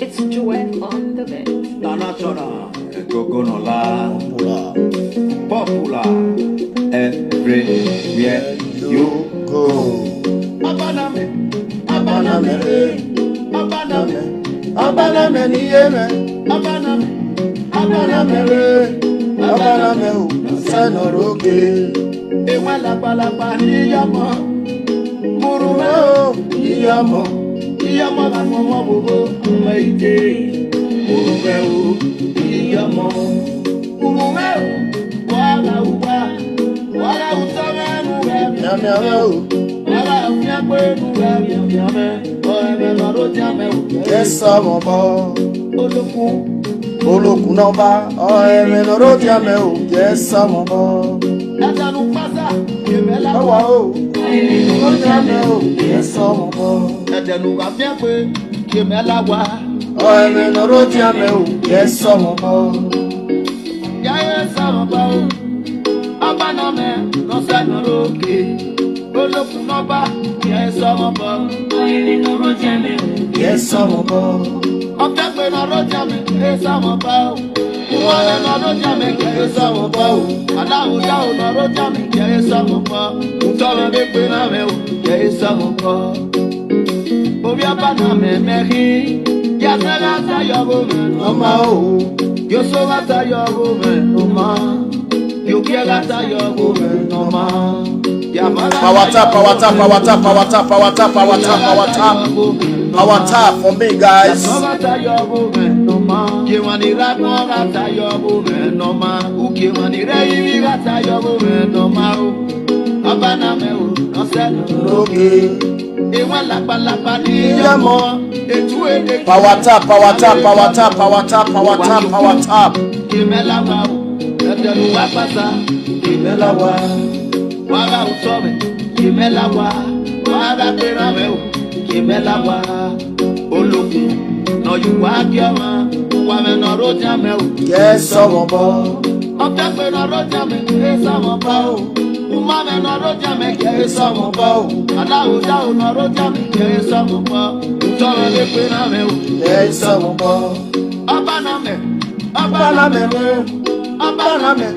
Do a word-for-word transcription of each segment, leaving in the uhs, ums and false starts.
It's Joel on the beat. International, Egogo Nola. Popular. Popular. Everywhere you go. Abanamẹ, Abanamẹ re, Abanamẹ, Abanamẹ ne iye mwẹ, Abanamẹ, Abanamẹ re, Abanamẹ o, sẹ nọ rre oke. Ewẹ lagbalagba ne iye ọmọ, urhunmwu o, iye ọmọ, iye ọmọ gha mu ọmọ vbovbo, ọmọ ite, urhunmwu o, iye ọmọ, urhunmwu o, wa gha uwa, wa gha utọ mwẹ ne uwẹ mianmian mwẹ o, wa gha fiangbe ne uwẹ mianmian mwẹ, ọ ẹmwẹ ne ọ rre odian mwẹ o, ẹ sẹ ọmọ obọ. Olokun, Olokun ne Ọba, ọ ẹmwẹ ne ọ rre odian mwẹ o, ẹ sẹ ọmọ obọ. Ẹdẹ ne u kpasa, emẹ la wa o, Olokun ne Ọba, ọ ẹmwẹ ne ọ rre odian mwẹ o, ẹ sẹ ọmọ obọ. Ẹdẹ ne u gha fiangbe, emẹ la wa, ọ ẹmwẹ ne ọ rre odian mwẹ o, ẹ sẹ ọmọ obọ. Ya ẹ sẹ ọmọ obọ o, Abanamẹ ne ọ sẹ nọ rre oke. Olokun ne Ọba, ya ẹ sẹ ọmọ obọ. Ọ ẹmwẹ ne ọ rre odian mwẹ o, ẹ sẹ ọmọ obọ. Ọfiangbe ne ọ rre odian mwẹ, ẹ sẹ ọmọ obọ o. Uwanmwẹ ne ọ rre odian mwẹ, ya ẹ sẹ ọmọ obọ o. Alahudao ne ọ rre odian mwẹ, ya ẹ sẹ ọmọ obọ. Utọ mwẹ vbe gbe na mwẹ o, ya ẹ sẹ ọmọ obọ. Ovbi Abanamẹ mẹ khin, ya zẹ gha ta ye ọghe mwẹ ne ọ ma o. Ya oso gha ta ye ọghe mwẹ ne ọ ma. Yo gie gha ta ye ọghe mwẹ ne ọ ma. Ya ma gha Power tap, power tap, power tap, power tap, power tap, power tap, power tap. Power tap for me, guys. Ya oso gha ta ye ọghe mwẹ ne ọ ma. Ye emwa ni rre agbọn gha ta ye ọghe mwẹ ne ọ ma. Ugie emwa ni rre ivbi gha ta ye ọghe mwẹ ne ọ ma o. Abanamẹ o, ne ọ sẹ nọ rre oke. Emwa lagbalagba ni iye ọmọ, etu ede. Power tap, power tap, power tap, power tap, power tap, power tap. Emẹ la wa o, ẹdẹ ne u wa kpasa, emẹ la wa. Wa gha utọ mwẹ, emẹ la wa. Wa gha gberra mwẹ o, emẹ la wa. Olokun ne ọ ye uwa gie ọmwa, uwanmwẹ ne ọ rre odian mwẹ o, ya ẹ sẹ ọmọ obọ. Ọfiangbe ne ọ rre odian mwẹ, ya ẹ sẹ ọmọ obọ o. Uwanmwẹ ne ọ rre odian mwẹ, ya ẹ sẹ ọmọ obọ o. Alahudao ne ọ rre odian mwẹ, ya ẹ sẹ ọmọ obọ. Utọ mwẹ vbe gbe na mwẹ o, ya ẹ sẹ ọmọ obọ. Abanamẹ, Abanamẹ mwẹ, Abanamẹ,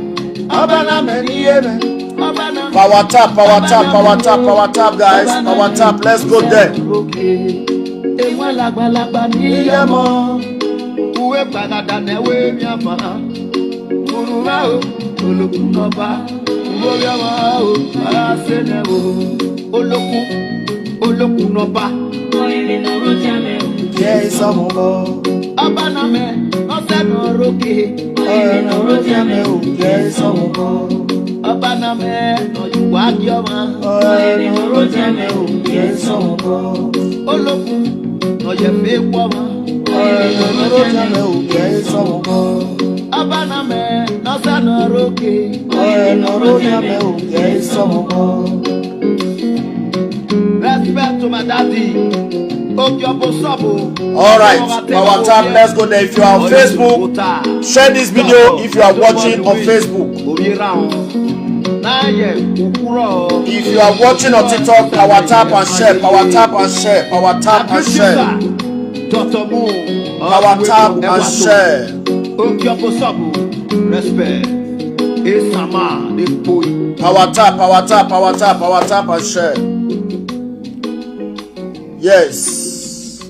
Abanamẹ ne iye mwẹ, Abanamẹ. Power tap, power tap, power tap, power tap, guys. Power tap, let's go there. Emwa lagbalagba ni iye ọmọ, uwẹ kpaghada ne wẹ mianfan. Urhunmwu o, Olokun ne Ọba, uwẹ ovbi ọmwa o, a sẹ nẹ o. Olokun, Olokun ne Ọba, ya ẹ sẹ ọmọ obọ. Abanamẹ ne ọ sẹ nọ rre oke. Ọba ne ọ rre odian mwẹ o, ya ẹ sẹ ọmọ obọ. Abanamẹ ne ọ ye uwa gie ọmwa. Ọba ne ọ rre odian mwẹ o, ya ẹ sẹ ọmọ obọ. Olokun ne ọ ye ẹfe ku ọmwa. Ọba ne ọ rre odian mwẹ o, ya ẹ sẹ ọmọ obọ. Abanamẹ ne ọ sẹ nọ rre oke. Ọba ne ọ rre odian mwẹ o, ya ẹ sẹ ọmọ obọ. Respect to my daddy. Okiobo Sobo. All right, Power Tap, let's go there. If you are on Facebook, share this video if you are watching on Facebook. If you are watching on TikTok, Power Tap and share, Power Tap and share, Power Tap and share. Doctor Mo, Power Tap and share. Okiobo Sobo, respect. Esama, the boy. Power Tap, Power Tap, Power Tap, Power Tap and share. Yes.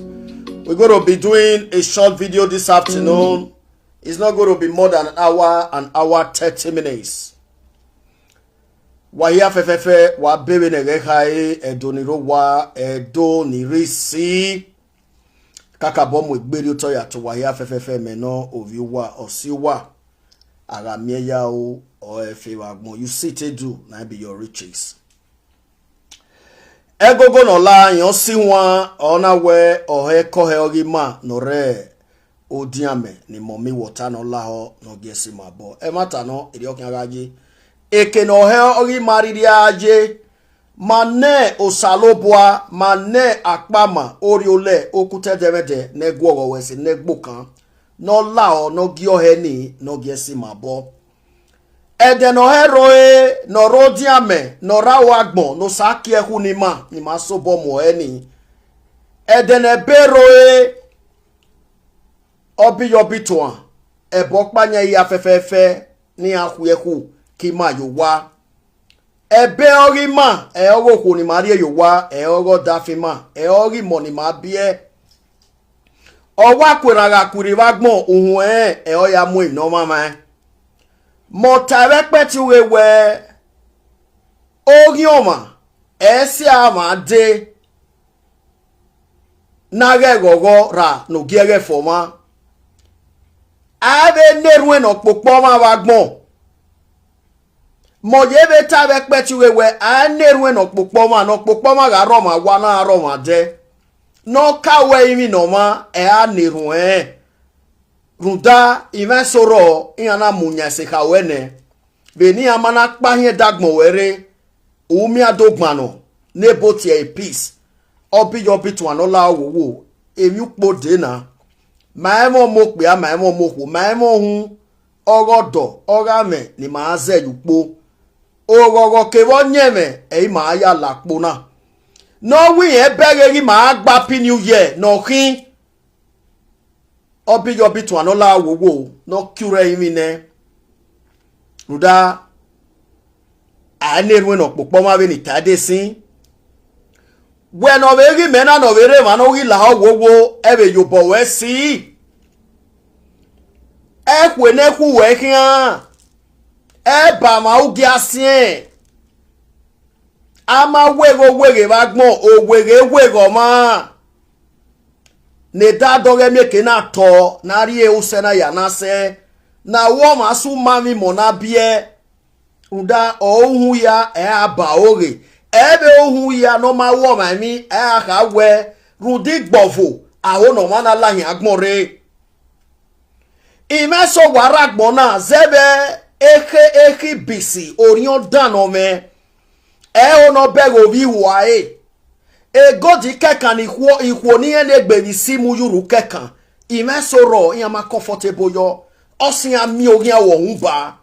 We're going to be doing a short video this afternoon. It's not going to be more than an hour, an hour, thirty minutes. Wa hia fẹfẹfẹ, wa bẹvbe ne ẹghẹ kha ẹre, Ẹdo ni rre owa, Ẹdo ni rre isi. Kakabọ mu egbe rhie otọ ya to wa hia fẹfẹfẹ, mẹ nọ ovbi uwa, ọse uwa. A gha miẹn ya o, ọ ẹfe vbe agbọn, you see it do, na be your riches. Ẹgogo ne ọ la rẹn ọse iwan, ọ na wẹ ọhẹ kọhẹ ọghe ima ne ọ rre odian mwẹ ne imọmi wọta ne ọ lahọ ne ọ gie ẹse ima obọ. Ẹmwata nọ, erriọ khian gha ye. Eke ne ọhẹ ọghe ima rhirhi a ye, ma nẹ Osanobua, ma nẹ akpama, orhiolẹ, okhuta ẹdẹmwẹdẹ ne ẹ guọghọ wẹ ẹse ne ẹ gbe okan, ne ọ lahọ, ne ọ gie ọhẹ nii, ne ọ gie ẹse ima obọ. Ẹdẹ ne ọ hẹ rrọọ, ne ọ rre odian mwẹ, ne ọ rre aro agbọn, ne Osa kie ẹkhu ne ima, ne ima sobọ mu ọhẹ nii. Ẹdẹ ne ẹbe rrọe, ọ bi yọ bi tuan, ẹbọ ọkpa yan hia fẹfẹfẹ ne iran khuẹ khu ke ima ye owa. Ẹbe ọghe ima, ẹ ọghe okhuo ne ima rhie ye owa, ẹ ọghe ọdafẹn ima, ẹ ọghe imọ ne ima biẹ. Ọ wa ku erhan gha ku rre vbe agbọn, uhunmwu ẹnrẹn ẹ ọ ya mu emwi ne ọ mwa mwa ẹn. Mẹ ọ ta ẹmwẹ ẹkpẹti ughe wẹẹ, oghian ọmwa, ẹ i si a mwa dee ne a ghẹ ghọghọ ra ne ogiẹghẹ fo ọmwa. A vbe na erhuẹn ne ọ kpokpo ọmwa vbe agbọn. Mẹ ọ ye vbe ta ẹmwẹ ẹkpẹti ughe wẹẹ, a i na erhuẹn ne ọ kpokpo ọmwa, ne ọ kpokpo ọmwa gha rre ọmwa dẹ, ne ọ ka ru ẹrinmwi ne ọmwa, ẹ i ra na erhuẹn ẹnrẹn. Rhunmwuda, imẹ eso rrọọ, iran na mu yan ẹse kha ruẹ nẹ. Vbene iran ma na kpa ahiẹn da agbọn ruẹ rre, u miẹn adogban nọ, ne ebo tie ẹre peace. Ọ bi yọ bi tuan ne ọ la wowo, emwi ukpo dee na. Ma ẹmwẹ ọmọ okpia, ma ẹmwẹ ọmọ okhuo, ma ẹmwẹ ọhun, ọghe ọdọ, ọghe amwẹ ne ima ra zẹ ye ukpo. Oghọghọ kevbe ọyẹnmwẹ, ẹ i ma ra ya la kpo na. Ne ọ wẹ irẹn bẹghe ghi ma ra gba Happy New Year ne ọ khin. Ọ bi yọ bi tuan ne ọ la wowo, ne ọ ki urhu ẹrinmwi nẹ. Rhunmwuda, a i na erhuẹn ne ọ kpokpo ọmwa vbene I ta dee sin. Wẹ ne ọ vbe ghe imẹ na, ne ọ vbe rre emwa ne ọ ghi lahọ wowo, ẹ vbe ye obọ ruẹ si. Ẹkhue ne ẹkhue ruẹ khian, ẹ ba mwa ugia siẹn. A ma weghe oweghe vbe agbọn, oweghe weghe ọmwa. Ne da dọghe mieke na tọ, ne a rhie usẹ na ya na sẹ, ne a ru ọmwa sẹ uma vbe imọ na biẹ. Rhunmwuda, ọ uhunmwu hia, ẹ a ba aro ghe. Ẹ vbe uhunmwu hia ne ọ ma ru ọmwa emwi, ẹ a kha wẹ, rhunmwuda igbọvo, aro ne ọmwa na la hin agbọn rre. Imẹ eso wa rre agbọn na zẹ vbe ekhe, ekhi bisi orhiọn dan nọ mwẹ. Ẹho ne ọ bẹghe ovbi ihua ẹre. Egodi kẹkan ne ikhuo, ikhuo ne irẹn na egbe vbe isi mu ye urhu kẹkan. Imẹ eso rrọọ, iran ma comfortable yọ. Ọ sẹ iran miẹn oghian vbe ọhunmwu ba.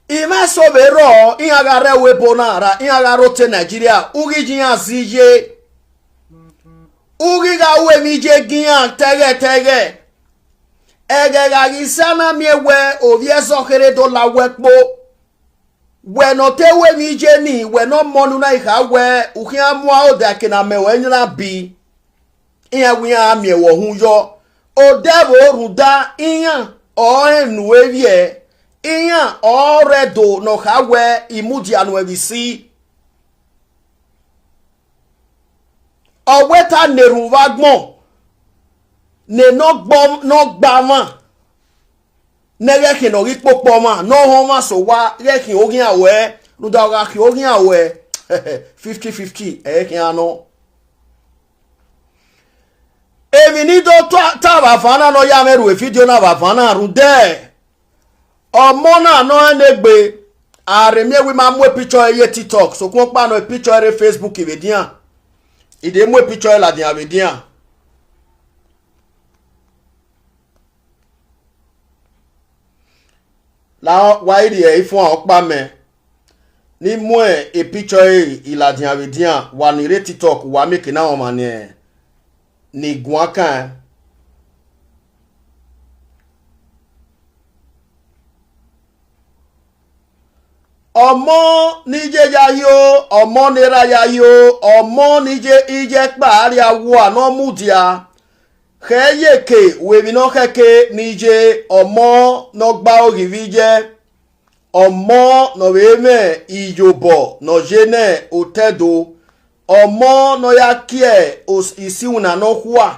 Imẹ eso vbe rrọọ, iran gha rre ẹvbo ebo na ra, iran gha rre ote Nigeria, u ghi ye iran zẹ iye. U ghi gha ru emwi ye gie iran tẹghẹ tẹghẹ. Ẹghẹ gha ghi sẹ, a na miẹn wẹ ovbi ẹzọ kherhe do la uwẹ kpo. Wẹ ne ọ te ru emwi ye ni, wẹ ne ọmọ ne u na ghi kha wẹ u khian mu aro da eke ne a mẹ ruẹ yan na bi. Iran wẹ iran ra miẹn ruẹ uhunmwu yọ. Odẹ vbo, rhunmwuda iran ọrọre ne u vbiẹ, iran ọrọre Ẹdo ne ọ kha wẹ I mudia nuẹn vbe isi. Ọ wẹ te a na erhunmwu vbe agbọn, ne ne ọ gba, ne ọ gba mwa, ne ghẹ khian ne ọ ghi kpokpo ọmwa, ne ọ họn ọmwa sẹ owa, ghẹ khian oghian ruẹ, rhunmwuda ọ gha khian oghian ruẹ, fifty fifty, ẹ i khian nọ. Emwi ne I do ta, ta vbe avan na ne ọ ya mwẹ ru video na vbe avan na rhunmwuda, ọmọ na ne ọ rẹn ne egbe, a rhe miẹn wẹ I ma mu picture ẹre ye TikTok, sokpan ọkpa nọ picture ẹre rre Facebook vbe edian. I de mu picture ẹre ladian vbe edian. La wa i rhie ifuan ọkpa mẹ, ne I mu picture ẹre ladian vbe edian, wa ni rre TikTok, wa mieke na ọmwa ne, ne I guan kan. Ọmọ ne iye ya hio, ọmọ ne erha ya hio, ọmọ ne iye, iye ẹkpa rria wua ne ọ mudia. Khẹ ye eke, wẹ emwi ne ọ khẹke ne iye, ọmọ ne ọ gba oghi vbe iye, ọmọ ne ọ vbe mwẹ iyobọ ne ọ ye ne otọ Ẹdo, ọmọ ne ọ ya kie os-, isiwinna nọkhua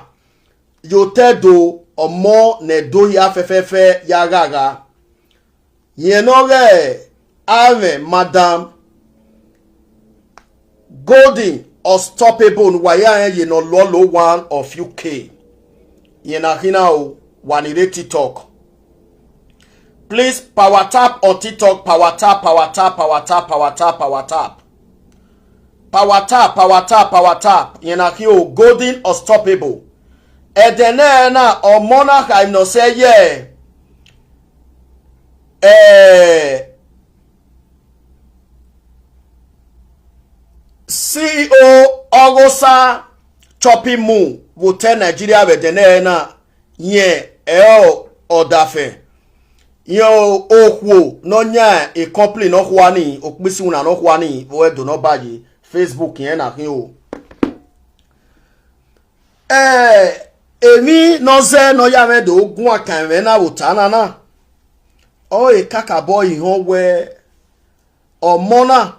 ye otọ Ẹdo, ọmọ ne Ẹdo hia fẹfẹfẹ ya ghagha. Rẹn ne ọ ghe amwẹ Madam Golden Unstoppable, wa ya rẹn ye ne ọ lolo one of U K. Rẹn na khin na o, wa ni rre TikTok. Please, power tap on TikTok, power tap, power tap, power tap, power tap, power tap. Power tap, power tap, power tap. Rẹn na khin o, Golden Unstoppable. Ẹdẹ nẹ na, ọmọ na kha emwi ne ọ sẹ ye, eh, C E O Ọghosa shopping mall vbe otọ Nigeria vbe ẹdẹnẹrẹ na, rẹn ẹre ọdafẹn, rẹn okhuo ne ọ yan company ne ọ khua ni, okpisiwinna ne ọ khua ni, vbe ẹdẹ ne ọ ba ye Facebook rẹn na khin o. Ẹ, emwi ne ọ zẹ ne ọ ya mwẹ do guan kan ẹmwẹ na vbe ota na na, ọ re kakabọ ihọn wẹ ọmọ na,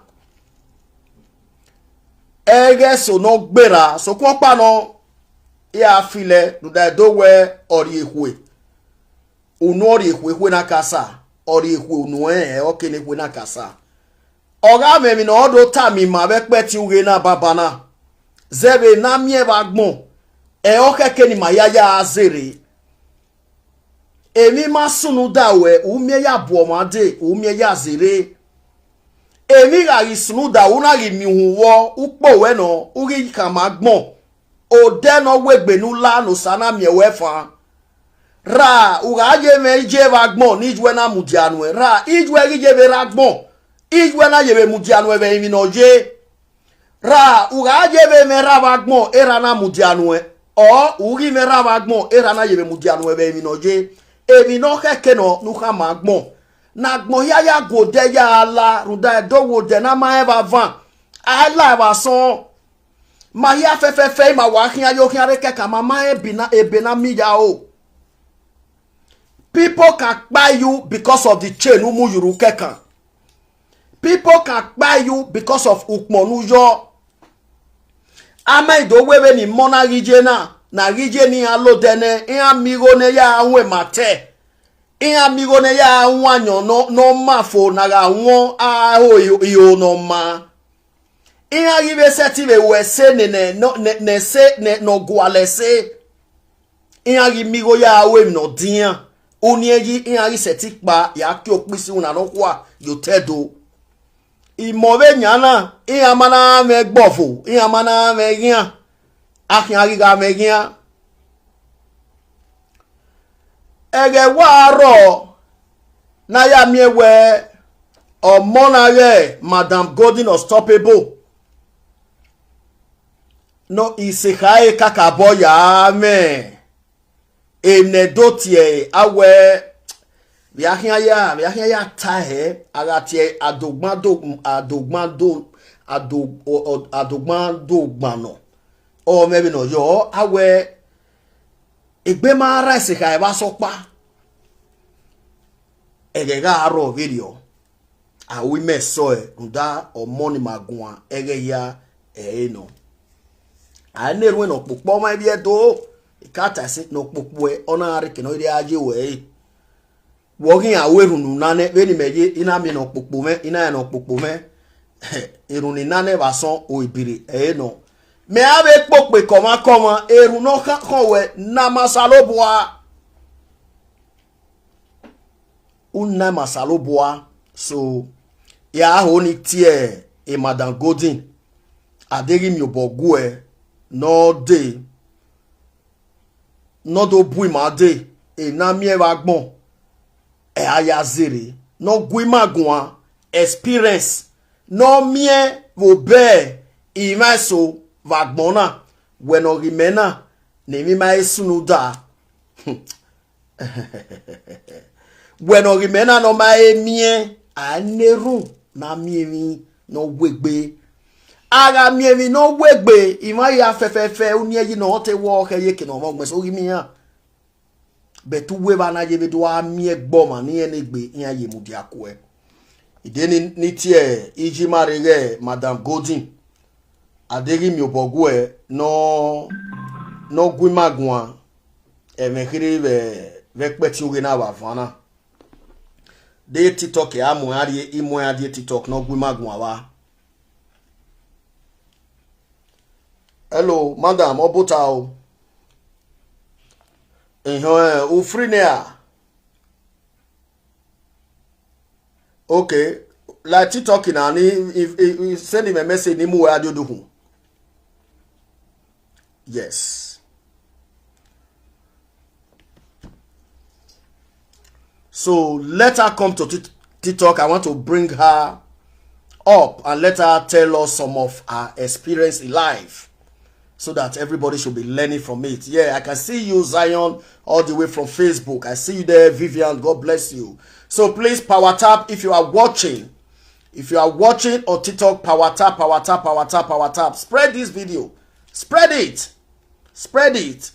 ẹghẹ eso ne ọ gberra, sokpan ọkpa nọ, iran filẹ rhunmwuda ẹdẹ wẹ ọ rrie ekhue, unu ọ rrie ekhue, ekhue na ka sa, ọ rrie ekhue, unu ẹnrẹn ọ kere ekhue na ka sa. Ọ gha mwẹ emwi ne ọ do tama ima vbe ẹkpẹtin ughe na banbanna, zẹ vbe ne a miẹn vbe agbọn, ẹ, ọ khẹke ne ima hia ya zerre. Emwi ma sunu da ruẹ, u miẹn ya bu ọmwa dee, u miẹn ya zerre. Emwi gha ghi sunu da, u na ghi miẹn uhunmwu vbọ, u kpe owẹ nọ, u ghi khama agbọn. Odẹ ne ọ wegbe ne u la ne Osa na miẹn ruẹ fan. Ra u gha ye mwẹ iye vbe agbọn ne iyuẹ na mudia nuẹn, ra iyuẹ ghi ye vbe rre agbọn, iyuẹ na ye vbe mudia nuẹn vbe emwi ne ọ ye. Ra u gha ye vbe mwẹ rra vbe agbọn, erha na mudia nuẹn, ọ u ghi mwẹ rra vbe agbọn, erha na ye vbe mudia nuẹn vbe emwi ne ọ ye. Emwi ne ọ khẹke nọ ne u khama agbọn, ne agbọn hia ya gu odẹ ya la, rhunmwuda ẹdẹ wẹ odẹ ne a ma rẹn vbe avan, a la vbe asọn. Ma hia fẹfẹfẹ, ima wa khian yo khian rre kẹkan, ma ma rẹn ebe na, ebe ne a miẹn ya ro. People can kpai you because of the chain ne u mu ye urhu kẹkan. People can kpai you because of ukpọn ne u yọ. A ma i do wẹ vbene imọ na ghi ye na, ne a ghi ye ne iran la odẹ nẹ, iran miẹn igho ne ya wan ma tẹ. Iran miẹn igho ne ya wan ayọn ne ọ, ne ọ ma fo ne a gha wọn a ho iho ne ọ ma. Iran ghi vbe sẹtin vbe ru ẹse ne, ne, ne, ne, ne ẹse ne, ne ọ gualọ ẹse. Iran ghi miẹn igho ya ru emwi ne ọ dian. Uniẹn yi iran ghi sẹtin kpa ya kie okpisiwinna nọkhua ye otọ Ẹdo. Imọ vbe yan na, iran ma na mwẹ ẹgbọvo, iran ma na mwẹ eghian, a khian ghi gha mwẹ eghian. Ẹghẹ wa rrọọ ne a ya miẹn wẹ ọmọ na ghẹ Madam Golden Unstoppable, nọ isekhae kakabọ ya mwẹ emwi ne do tie a wẹ, vbe a khian ya, vbe a khian ya ta hẹ, a gha tie adogban do, adogban do, ado-, ọ-, ọ-, adogban do gban nọ. Ọ mwẹ vbene ọ yọ, a wẹ egbe ma rran isekhae vbe asọkpa. Ẹghẹ gha rrọọ vberriọ, a ru imẹ sọe, rhunmwuda ọmọ ni ma guan ẹghẹ hia ẹre nọ. A i na erhuẹn ne ọ kpokpo ọmwa ivbi Ẹdo, I ka ta ẹse ne ọ kpokpo ẹ, ọ na rre eke ne ọ rhirhi a ye ruẹ ẹre. Wẹ ọ ghi iran ru erhunmwu na nẹ, vbene imẹ ye, I na miẹn ne ọ kpokpo mwẹ, I na rẹn ne ọ kpokpo mwẹ. Erhunmwu ne I na nẹ vbe asọn o ebirre ẹre nọ. Mẹ a vbe kpokpo ekọmwa kọmwa, erhunmwu ne ọ khọn wẹ ne a ma Osanobua. U na ma Osanobua, so, ya ho ni tie e Madam Golden, a deghẹ I miẹn obọ guẹ, ne ọ dee, ne ọ do bu ima dee, e na miẹn vbe agbọn, ẹ a ya zerre, ne ọ gu ima guan, experience, ne ọ miẹn vbe obọ emwa eso vbe agbọn na, wẹ ne ọ ghi mẹ na, ne emwi ma he sunu da. Wẹ ne ọ ghi mẹ na ne ọ ma he miẹn, a i na erhunmwu ne a miẹn emwi ne ọ wegbe. A gha miẹn emwi ne ọ wegbe, emwa hia fẹfẹfẹ, uniẹn yi ne ọ te wẹ ọ khẹ ye eke ne ọ mwẹ ọgbẹn so ghi miẹn iran. But uwu evba na ye vbe do gha miẹn ẹgbọe ọmwa ne irẹn na egbe, iran ye mudia kuẹ. Ide ni, ni tie Ijima rre ighẹ Madam Golden, a deghẹ I miẹn obọ guẹ ne ọ, ne ọ gu ima guan, ẹmwẹ kherhe vbe, vbe ẹkpẹtin ughe na vbe avan na. De TikTok a mu iran rrie, I mu iran rrie TikTok ne ọ gu ima guan vba. Hello, madam, ọ bota o. Ehẹn, u free nẹ ra? Okay, like TikTok na ni, if, if, if send him a message ni mu wẹ a di odukhun. Yes. So let her come to Tik-, TikTok. I want to bring her up and let her tell us some of her experience in life. so that everybody should be learning from it. Yeah, I can see you, Zion, all the way from Facebook. I see you there, Vivian. God bless you. So please, power tap if you are watching. If you are watching on TikTok, power tap, power tap, power tap, power tap. Spread this video. Spread it. Spread it.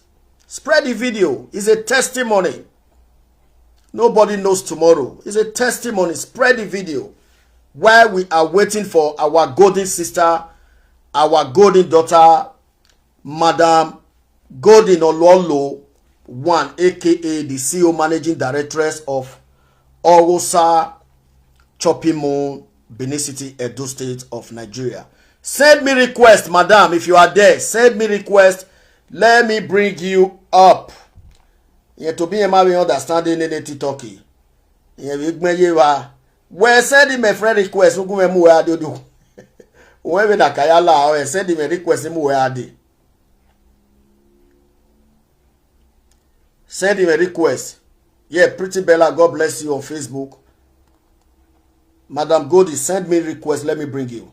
Spread the video. It's a testimony. Nobody knows tomorrow. It's a testimony. Spread the video. While we are waiting for our golden sister, our golden daughter, Madam Golden Ololo One, A K A the C E O Managing Directress of Ogosa Chopping Mall, Benin City, Edo State of Nigeria. Send me request, madam, if you are there. Send me request. Let me bring you up. Irẹn tobọ irẹn ma vbe understand nene TikTok. Irẹn vbe gbẹn ye evba. Wẹ send me friend request, u gu mwẹ mu wẹ a dee odu. Uwẹ vbe na ka ya la, ọ send me request, mu wẹ a dee. Send him a request. Yeah, Pretty Bella, God bless you on Facebook. Madam Goldie, send me request. Let me bring you.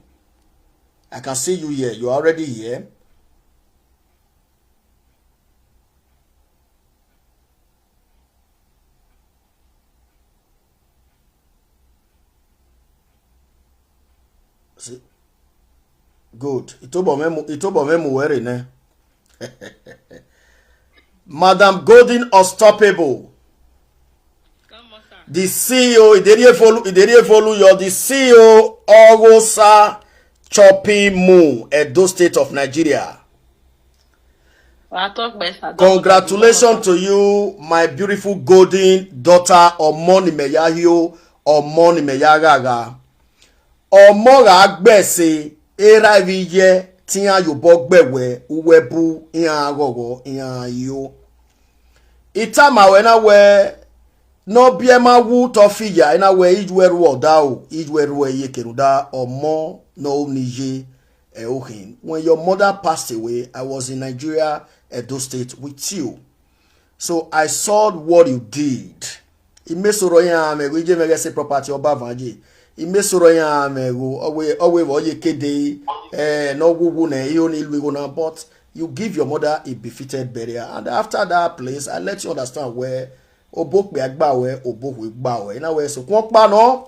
I can see you here. You're already here. See? Good. Itobọ mwẹ mu, itobọ mwẹ mu wẹ rre nẹ. Madam Golden Unstoppable. Come on, sir. The C E O, Ideri Efolu, Ideri Efolu, you're the C E O Ogosa Chopping Mall, Edo State of Nigeria. Wa tọ gbe sa, dọ. Congratulations to you, my beautiful golden daughter. Ọmọ ne imẹ ya hio, ọmọ ne imẹ ya ghagha. Ọmọ gha gbe ẹse, erha vbe iye te iran ye obọ gbe wẹ, uwẹ bu iran ghọghọ, iran yo. I tama ruẹ na wẹ, ne ọ biẹ ma wu te ọ fi ya, I na wẹ, ijuẹ rhuẹ ọdaro, ijuẹ rhuẹ iyeke, rhunmwuda ọmọ ne ọ ru ne iye ẹre ọ khin. When your mother passed away, I was in Nigeria, Edo State, with you. So I saw what you did. I ma sẹ oro iran mwẹ igho, iye mwẹ ghẹ sẹ property ọba van ye. I ma sẹ oro iran mwẹ igho, ọ wẹ, ọ wẹ vbe ọ ye kede, eh, ne ọ wu wu nẹ, I ho ni lu igho na, but you give your mother a befitted burial. And after that place, I let you understand wẹ obọ okpia gba ruẹ, obọ ohu gba ruẹ. I na wẹ sokpan ọkpa nọ,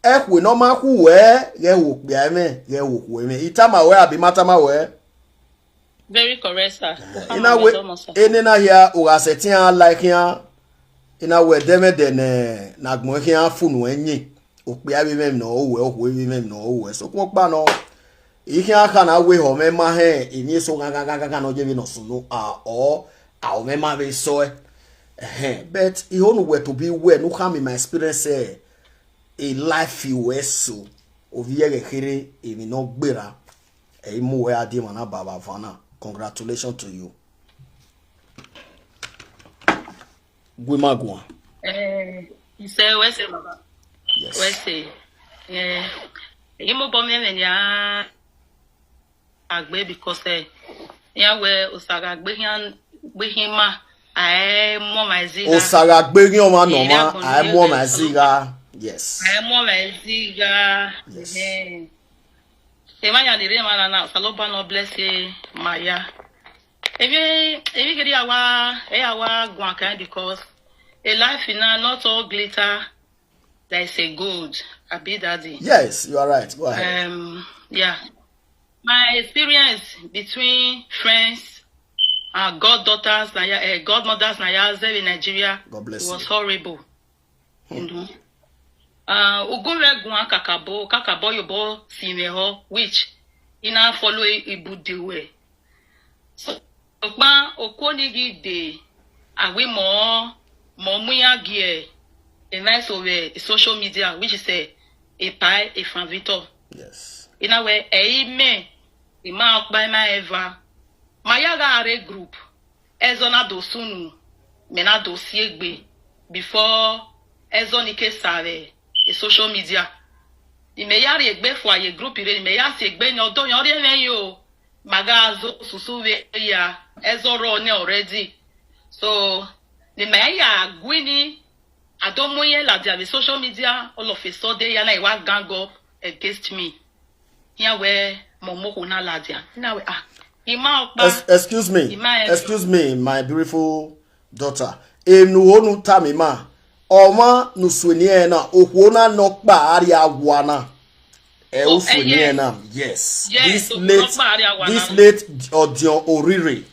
ẹkhue ne ọ ma khu ruẹ, ghẹ hu okpia mwẹ, ghẹ hu okhuo mwẹ. I tama ruẹ, abi ma tama ruẹ? Very correct, sir. I na wẹ, enena hia, u gha sẹtin a like iran, I na wẹ, ẹdẹmwẹdẹ ne, ne agbọn khian funu ẹyin, okpia vbe mwẹ ne ọ ruẹ, okhuo vbe mwẹ ne ọ ruẹ. Sokpan ọkpa nọ, I khian kha na wẹ ehọ mwẹ ma hẹn emwi eso ghan ghan ghan ghan ghan ne ọ ye vbe ne ọ sunu, a, ọ, a, ọ mwẹ ma vbe sọ ẹ. Ẹhẹn, but I ho ne uwẹ tobọ wẹ ne u khama my experience, eh, e life ruẹ so, ovbi ẹghẹ kherhe emwi ne ọ gberra, ẹ i mu wẹ a die emwa na ba vbe avan na. Congratulations to you. Gu ima guan. Eh, isẹ wẹ sẹ, baba. Yes. Wẹ sẹ. Eh, I mobọ miẹn mwẹ nia. Agbe because, eh, iran wẹ Osa gha gbe khian, gbe khian ima, a i mu ọmwa ẹzi gha. Osa gha gbe ghian ọmwa ne ọmwa, a i mu ọmwa ẹzi gha. Yes. A i mu ọmwa ẹzi gha. Yes. Ẹhẹn. Emwa yan ni rre emwa na na, Osanobua nọ bless ma ya. Emwi, emwi kherhe a wa, ẹ ya wa guan kan because a life na not all glitter, there is a gold. Abi, Daddy? Yes, you are right. Go ahead. Um, yeah. My experience between friends and goddaughters na ya, eh, godmothers na ya zẹ vbe Nigeria, God bless you, was horrible. You know. Uh, ugun vbe guan kakabọ, kakabọ yobọ si mwẹ họ, which I na follow ibude ruẹ. So, sokpan okuo ni ghi dee, a wẹ mọ, mọ mu iran gie emwa eso vbe social media, which is, eh, Epai Efan Victor. Yes. I na wẹ, ẹ i mẹ, I ma ọkpa, I ma eva. Ma ya gha rre group, ẹzọ na do sunu, mẹ na do si egbe before ẹzọ ni ke sa vbe social media. Ne imẹ ya rhie egbe fua ye group rre, ne imẹ ya si egbe nẹ, ọdọ yan ọ rhie mwẹ yo. Ma gha zo susu vbe ya, ẹzọ rrọọ nẹ already. So, ne imẹ ya gui ni, a do mu irẹn ladian vbe social media, all of a sudden, ya na i wa gang up against me. Iran wẹ, mọ mu okhuo na ladian. I na wẹ, ah, Ima ọkpa. Ex- excuse me. Ima ẹvbo. Excuse me, my beautiful daughter. Enu onu tama ima. Ọmwa ne u sueni ẹnrẹn na, okhuo na nọkpa arriawa na. Ẹ u sueni ẹnrẹn na. Yes. Yes, this late, this late Odion Orire.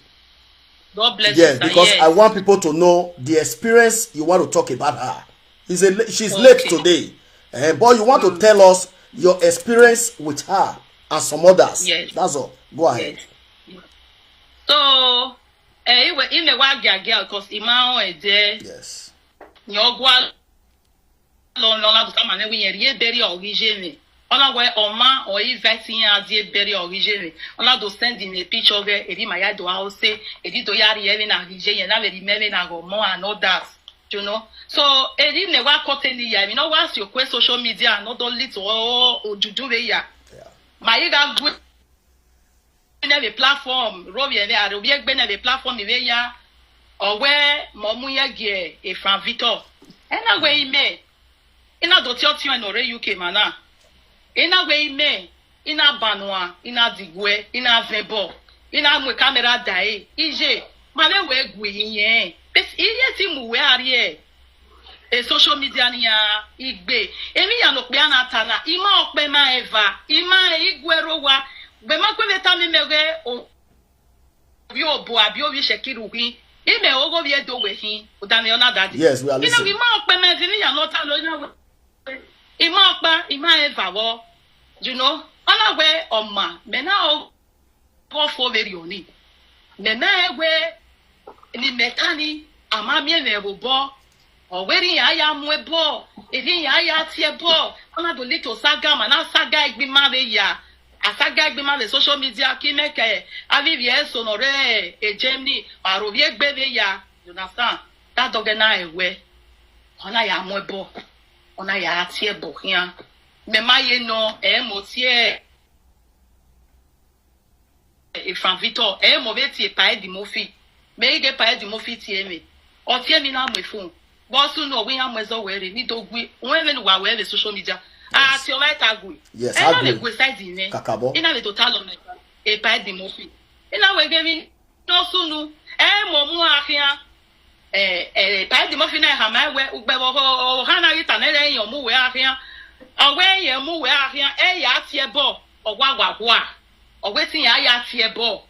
God bless you, sir. Yes, because I want people to know the experience you want to talk about her. He's a, she's late today. Eh, but you want to tell us your experience with her and some others. Yes. That's all. Go ahead. Yes. So, eh, iwe ime wa giagia because ima on ede. Yes. Nyọ gua lọ lọ na duta ma ne wi yẹn rhie beri ọghe iye mwẹ. Ọ na wẹ ọmwa ọ invite iran a die beri ọghe iye mwẹ. Ọ na do send me picture ọghe eri ma ya do a ose, eri do ya rhie vbene a ghi ye yẹn na vbe ri mẹ vbene a ghọ mọ and all that. You know? So, eri ne wa kọte ni ya, emwi ne ọ wa si okue social media, ne ọ do lit odudu vbe ya. Yeah. Ma i gha gu nẹ vbe platform, ro vbiẹ vbe aro vbiẹ gbe nẹ vbe platform vbe ya, ọ wẹ mẹ ọ mu yẹn gie Efan Victor. Ena wẹ imẹ, I na do tie ọtiọnrẹn ne ọ rre U K ma na. I na wẹ imẹ, I na ban nuan, I na diguẹ, I na vẹ ẹbọ, I na mu camera da ẹre, iye, ma vbe wẹ gu iyẹn. But iye ti mu wẹ a rrie e social media nian igbe. Emwi iyan ne okpia na ta na, I ma ọkpa, I ma eva, I ma rẹn iguẹ rre owa. Vbe ma gu vbe tama imẹ ghe ovbi obo abi ovbi Shekiru khin, imẹ ogho vbe do wẹ khin, odamwẹ ọ na dade. Yes, we are listening. I na wẹ I ma ọkpa, I ma eva, emwi iyan ne ọ ta na, I na wẹ I ma ọkpa, I ma eva vbọ, you know, ọ na wẹ ọma, mẹ na ọ ghe ọ fo vberriọ ni. Mẹ ma rẹn wẹ ne imẹ ta ni, a ma miẹn mwẹ vbe obọ. Ọ wẹ erha iran ya mu ẹbọ, erha iran ya tie ẹbọ. Ọ na do lead to saga, ma na saga egbe ima vbe ya. A saga egbe ima vbe social media, ke imẹ ke avbe ivbi eso ne ọ rre e Germany, ma aro vbiẹ egbe vbe ya. You understand? That dog na ẹwẹ. Ọ na ya mu ẹbọ, ọ na ya tie ẹbọ khian. Mẹ ma ye nọ, ẹ mọ tie Efan Victor, ẹ mọ vbe tie Pa Eddie Murphy. Mẹ i ghe Pa Eddie Murphy tie mwẹ. Ọ tie mwẹ na mu efun. Vbe ọ sunu ọ wẹ iran mu ẹzọ wẹ rre, ne I do gui, wẹ vbene uwa wẹ vbe social media. A tie ọmwa ẹta gui. Yes, ẹ na vbe gue side nẹ. Kakabọ. I na vbe tota lọ mẹ. E Pa Eddie Murphy. I na wẹ ghe emwi ne ọ sunu, ẹ mọ mu a khian. Eh, eh, Pa Eddie Murphy na khama wẹ, ugbẹvbe ọvbokhan na ghi ta nẹ rẹ, iran mu wẹ a khian. Ọ wẹ iran mu wẹ a khian, ẹ ya tie ẹbọ, ọ wa wa hua. Ọ wẹ te iran ya tie ẹbọ.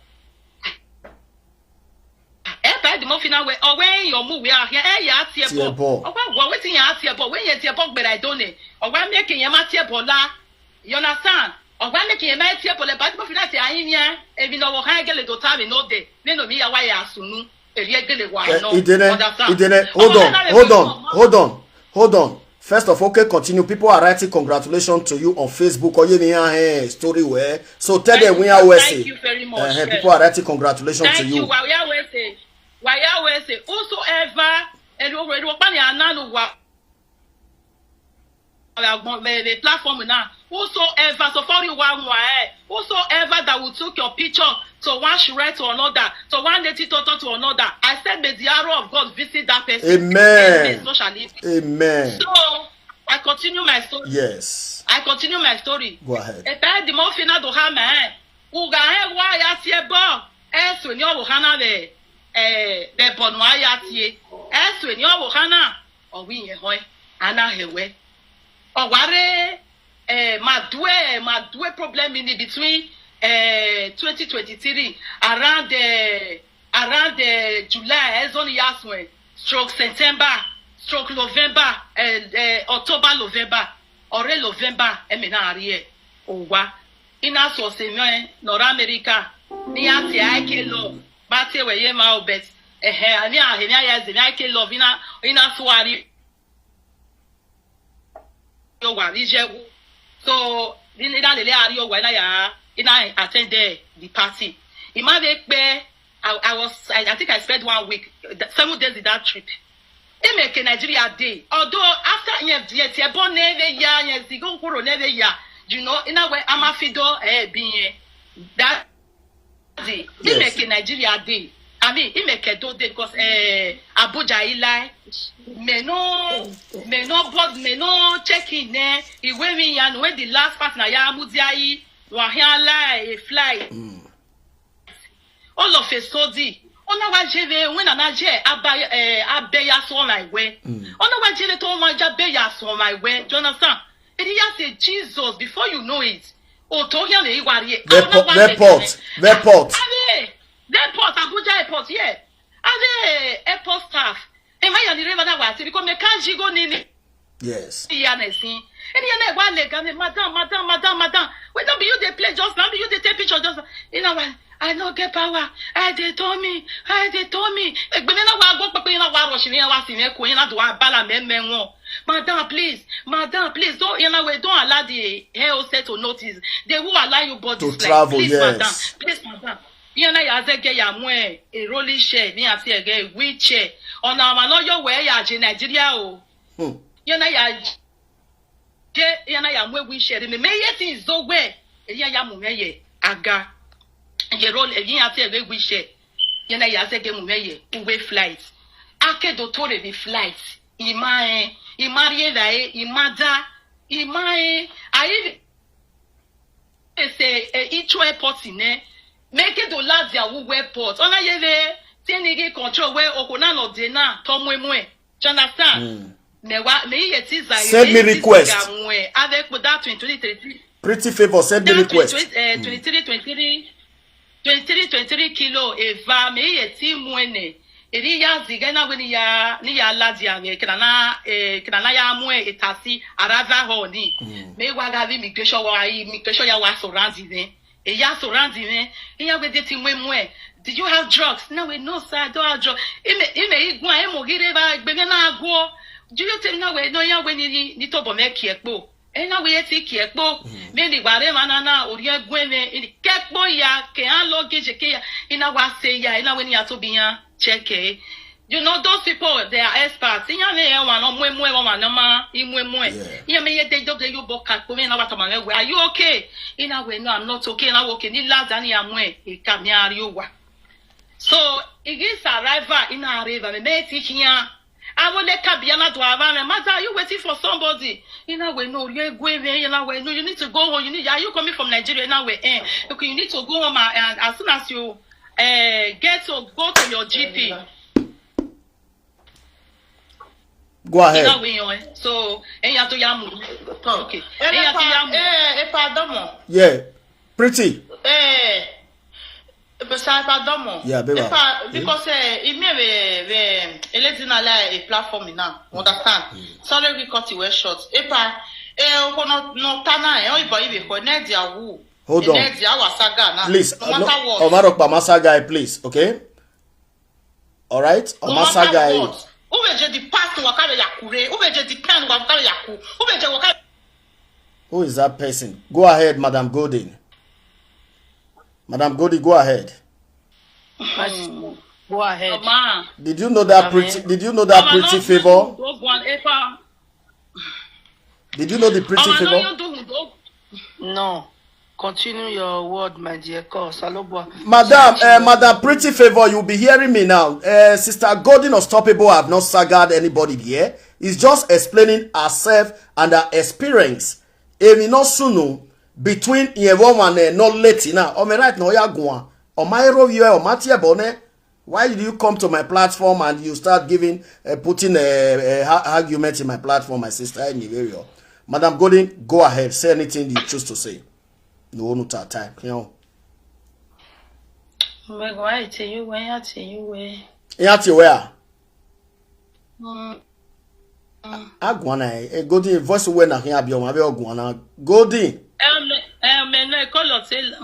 Ẹ Pa Eddie Murphy na wẹ, ọ wẹ iran mu wẹ a khian, ẹ ya tie ẹbọ. Ọ wa wa, ọ wẹ te iran tie ẹbọ, wẹ iran tie ẹbọ gberra ẹdọ nẹ. Ọ wa miẹn ke iran ma tie ẹbọ la. You understand? Ọ wa miẹn ke iran ma tie ẹbọ la, Pa Eddie Murphy na tie a yin wian, emwi ne ọvbokhan gele do ta vbe nọ dẹ, vbene ovbi iran wa ya sunu. Eriegele wa nọ. Idene, understand? Idene, hold on, hold on, hold on, hold on. First of all, okay, continue. People are writing congratulations to you on Facebook. Oye ni ha he story wẹ. So tell them we are wẹ say. Thank you very much. Uh, people are writing congratulations to you. Thank you. Wa ya wẹ say. Wa ya wẹ say. Whosoever, elu elu ọkpa ni ananu wa. Vbe platform na, whosoever, so far you want one, eh, whosoever that will took your picture to one shred to another, to one native toto to another, I said, may the arrow of God visit that person. Amen. And may so shall it be. Amen. So, I continue my story. Yes. I continue my story. Go ahead. E Pa Eddie Murphy na do ha mẹ, eh, u gha hẹn wa ya tie ẹbọ, ẹ suẹn ni ọvbokhan na vbe, eh, vbe ẹbọ ne uwa ya tie, ẹ suẹn ni ọvbokhan na, ọ wẹ iran họn, a na hẹ wẹ. Ọ wa rre, eh, ma due, ma due problem in between, eh, twenty twenty-three, around, eh, around, eh, July, ẹzọ ni ya suẹn, stroke September, stroke November, eh, eh, October, November, ọ rre November, ẹmẹ na rrie owa. I na sẹ ọse mwẹ ne ọ rre America, ne I ya tie I K love, ma tie wẹ ye emwa o, but, ẹhẹ, emwi a, emwi a ya zẹ, emwi I K love, I na, I na sua rrie owa vbe Ijewu. So, I na lele a rrie owa, I na ya, I na attend the, the party. I ma vbe kpe, I, I was, I, I think I spent one week, th-, seven days in that trip. Imẹ ke Nigeria dee. Although after yẹn, yẹn tie ẹbọ nẹ vbe ya, yẹn zighi okhorho nẹ vbe ya, you know, I na wẹ a ma fi do, eh, bi yẹn. That day, imẹ ke Nigeria dee. I mean, imẹ ke Edo dee because, eh, Abuja I la. Mẹ no, mẹ no board, mẹ no check in nẹ. Iwẹ emwi iran, when the last part na ya mudia yi, wa khian la e flight. Mm. All of a sudden, ọ na wa ye vbe winna na ye aba, eh, abẹ ya sọ ọmwa ẹwẹ. Ọ na wa ye vbe te ọmwa ya abẹ ya sọ ọmwa ẹwẹ. Do you understand? Erriọ I ya say, Jesus, before you know it, otọ khian vbe I wa rrie. Vbe airport, vbe airport. Avbe, vbe airport, Abuja airport, yeah. Avbe airport staff. Emwa hia ni rre evba na wa tie, because mẹ ka yi igho ni ni. Yes. Iya na sin. Eni ya na wa le ga me, "Madam, madam, madam, madam. Well, no be you dey play just now, be you dey take picture just now." You know what? "I no get power. I dey turn me. I dey turn me." Egbe me na wa go pepe, na wa rush ni, wa si me ku, na do wa bala me me won. "Madam, please. Madam, please. Don't, you know, we don't allow the air hostess to notice. They will allow you body to travel, please, yes. Madam. Please, madam." Iran na ya zẹgẹ ya mu e rolling chair, ne iran tie ẹghẹ wheelchair. Ọna ọmwa ne ọ yo wẹ ya je Nigeria o. Hmm. Iran na ya je, iran na ya mu e wheelchair, mẹ, mẹ ye te izo wẹ, iran ya mu mwẹ ye aga. Ye roll, iran tie ẹghẹ wheelchair. Iran na ya zẹgẹ mu mwẹ ye uwe flight. A ke do to rre vbe flight. I ma rẹn, I ma rrie evbare, I ma da, I ma rẹn. A i ese, eh, Heathrow airport nẹ, mẹ ke do ladian vbe uwu airport. Ọ na ye vbe te ne I ghi control wẹ okhuo na ne ọ dee na, te ọ muemuẹn. Do you understand? Hmm. Mẹ wa, mẹ i ye te zaghe, send me request. Ga muẹn, avbe kpo da twenty-three, thirty-three. Pretty Favour, send me request. Twenty, eh, twenty-three, twenty-three, twenty-three, twenty-three kilo eva, mẹ i ye te muẹn nẹ. Erriọ I ya zighe na wẹ ne I ya, ne I ya ladian mwẹ, kena na, eh, kena na ya mu e taxi, arrival hall ni. Mm. Mẹ wa gha vbe immigration, wa immigration ya wa surround mwẹ. E ya surround mwẹ. Iran wẹ de te muemuẹn. "Do you have drugs?" Na wẹ, "No, sir, I don't have drugs." Imẹ, imẹ i guan, emu ghi rre evba egbe mwẹ na guọ. "Do you take?" Na wẹ, "No," iran wẹ ni, ni, ni tobọ mwẹ kie ẹkpo. Ena wẹ i ye te kie ẹkpo, mẹ ni wa rre emwa na na, orhiọn ẹguẹn mwẹ, I ni ke ẹkpo ya, ke iran luggage ke ya, I na wa sẹ ya, I na wẹ ne iran tobọ iran check ẹre. You know, those people, they are experts. Iran mwẹ rẹn ọmwa ne ọ muemuẹn, ọmwa ne ọ ma i muemuẹn. Yeah. Iran mẹ ye de, do de yo obọ ka ẹkpo mwẹ, na wa tama mwẹ wẹ, "Are you okay?" I na wẹ, "No, I'm not okay." I na wẹ, "Okay," ne I ladian ne iran mu e car, mẹ a rrie owa. So, I ghi sa arrival, I na rre evba mwẹ, mẹ i te khian. Avbe ole ka bia na do avbe mwẹ, "Madam, are you waiting for somebody?" I na wẹ, "No, orhiọn ẹguẹn mwẹ." I na wẹ, "No, you need to go home. You need, are you coming from Nigeria?" I na wẹ, "Eh." "Okay, you need to go home, and, and as soon as you, eh, get to, go to your G P." Go ahead. I na wẹ, "Eh." So, iran to ya mu. Okay. Iran to ya mu. Eh, epa domo. Yeah. Pretty. Eh, Epa, epa domo. Yeah, baby. Epa, because, eh, I miẹn vbe, vbe, a lady na la e platform na, understand? Sorry, we cut it well short. Epa, eh, okhuo nọ, nọ ta na, eh, ọ i bọ ivbe khọ, ne dia wu. Hold on. Ne dia wa saga na. Please, no matter what. Ọmwa rhọkpa ma saga, please, okay? All right? No matter what. U vbe je the past, wa ka vbe ya ku rre. U vbe je the plan, wa ka vbe ya ku. U vbe je wa ka. Who is that person? Go ahead, Madam Golden. Madam Golden, go ahead. Go ahead. Did you know that Pretty, did you know that Pretty Favour? Did you know the Pretty Favour? No. Continue your word, my dear. Cause Salobua. Madam, uh, Madam Pretty Favour, you'll be hearing me now. Uh, Sister Golden Unstoppable have not sagged anybody here. He's just explaining herself and her experience. Emwi ne ọ sunu between irẹn vbe ọmwa ne nọ late na, ọ mwẹ right ne ọ ya guan. Ọ ma rre ovbi ẹre, ọ ma tie ẹbọ nẹ. Why did you come to my platform and you start giving, uh, putting, uh, uh, argument in my platform, my sister? Anyway, Madam Golden, go ahead, say anything you choose to say. No, no, ta time. You know. Mẹ gua ẹ tie uwẹ, ya tie uwẹ. Ya tie uwẹ a? Mm. A guan na, eh, Golden, voice uwẹ na khian biẹ ọmwa vbe ọ guan na. Golden. Em, em, no, e call hotel,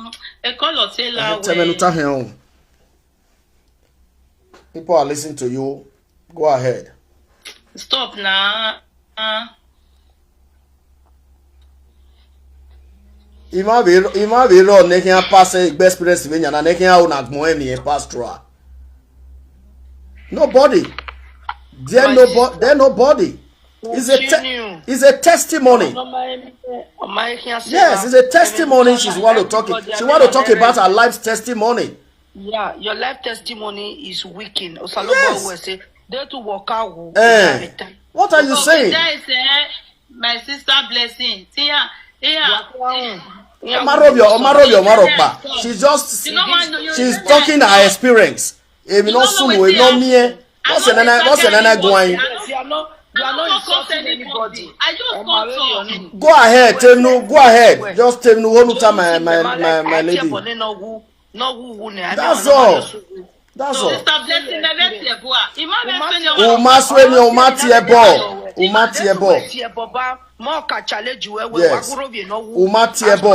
e call hotel. Eh, tell me no ta hẹn o. People are listening to you. Go ahead. Stop now. I ma vbe, I ma vbe rọ ne khian pass egbe experience vbe yan na, ne khian ho na gbọn emwi pass through. Nobody. There nobody. There nobody. It's a te-, it's a testimony. Yes, it's a testimony. She's want to talk. She want to talk about her life's testimony. Yeah, your life testimony is weaking. Osalobua will say, they to walk out. Eh. What are you saying? That is, eh, my sister Blessing. Tia, yeah. Ọ ma rhovbiẹ, ọ ma rhovbiẹ, ọ ma rhọkpa. She's just, she's talking her experience. Emwi ne ọ sunu, emwi ne ọ miẹn. What's the nana, what's the nana going? You are not, you are not insulting anybody. Go ahead, Tevnu, go ahead. Just Tevnu, hold on, my, my, my, my lady. That's all. That's all. Sister Blessing, ẹ vbe tie ẹbọ a? I ma vbe fẹ ne ọ. U ma sunu, u ma tie ẹbọ. U ma tie ẹbọ. Yes. U ma tie ẹbọ.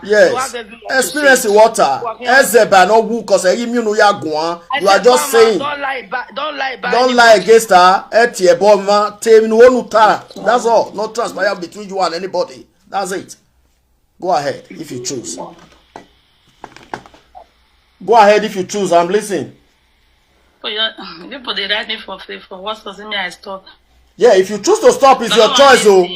Yes. Experience water. Ẹzẹ ba ne ọ wu, 'cause ẹ i miẹn unu ya guan. You are just saying. Don't lie against her. Ẹ tie ẹbọ ma, Tevnu, unu ta. That's all. No transpire between you and anybody. That's it. Go ahead if you choose. Go ahead if you choose. I'm listening. But your people dey write me for favor. What does it mean I stop? Yeah, if you choose to stop, it's your choice, oh.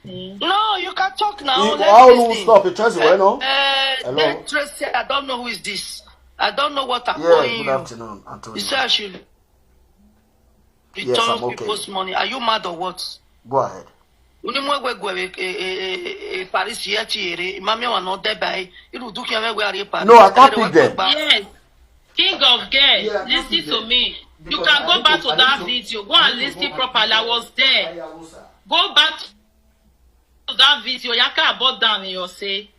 No, you can talk now. How will stop? Your choice, well, no? Hello. Tracy, I don't know who is this. I don't know what I'm calling you. Yeah, good afternoon, Antonio. You say I should return people's money. Are you mad or what? Go ahead. Unu mu ẹwẹ gu ẹvbe Paris ye tie rre, I ma miẹn ọmwa ne ọ dẹ ba ẹre, irudu khian mwẹ wẹ a rrie Paris. No, I can't pick them. Yes. King of girl, listen to me. You can go back to that video. Go and listen properly. I was there. Go back to that video. Ya ka bọ dan mi, you say.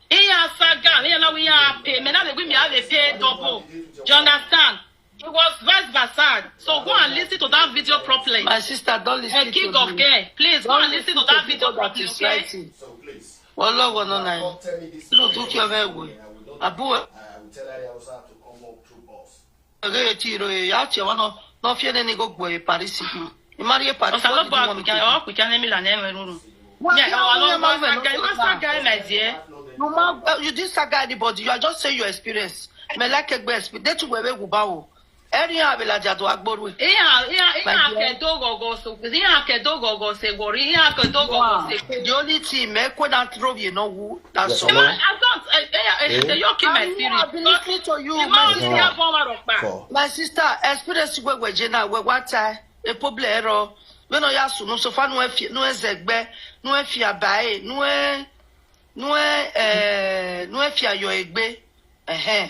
Iran saga, iran na we iran pay. Me na dey we me have a pay double. Do you understand? It was vice versa. So go and listen to that video properly. My sister, don't listen to me. A king of girl, please go and listen to that video properly, okay? Ọlọghọ nọ na. Irudu khian mwẹ wẹ. Abu. Ẹghẹ tie rre, ya tie ọmwa nọ, ne ọ fiẹ nene igho gbe Paris. I ma rrie Paris. Osanobua, ọ kpika ne mi la ne ẹmwẹ ruru. You didn't saga anybody. You are just saying your experience. Me like egbe experience. They too were we ba wo. Eri a vbe ladian do agboru. Iran, iran, iran ke do ghọghọ so, iran ke do ghọghọ se wọrri, iran ke do ghọghọ se. The only thing, me kwe na throw ye no wu. That's all. I don't, I, I, I, they don't kill my spirit. I've been listening to you, my sister. My sister, experience we we je na we wa ta e problem ero. We no ya sunu so fa nu e fi, nu e zegbe, nu e fi abae, nu e, nu e, eh, nu e fi ayo egbe. Ẹhẹn.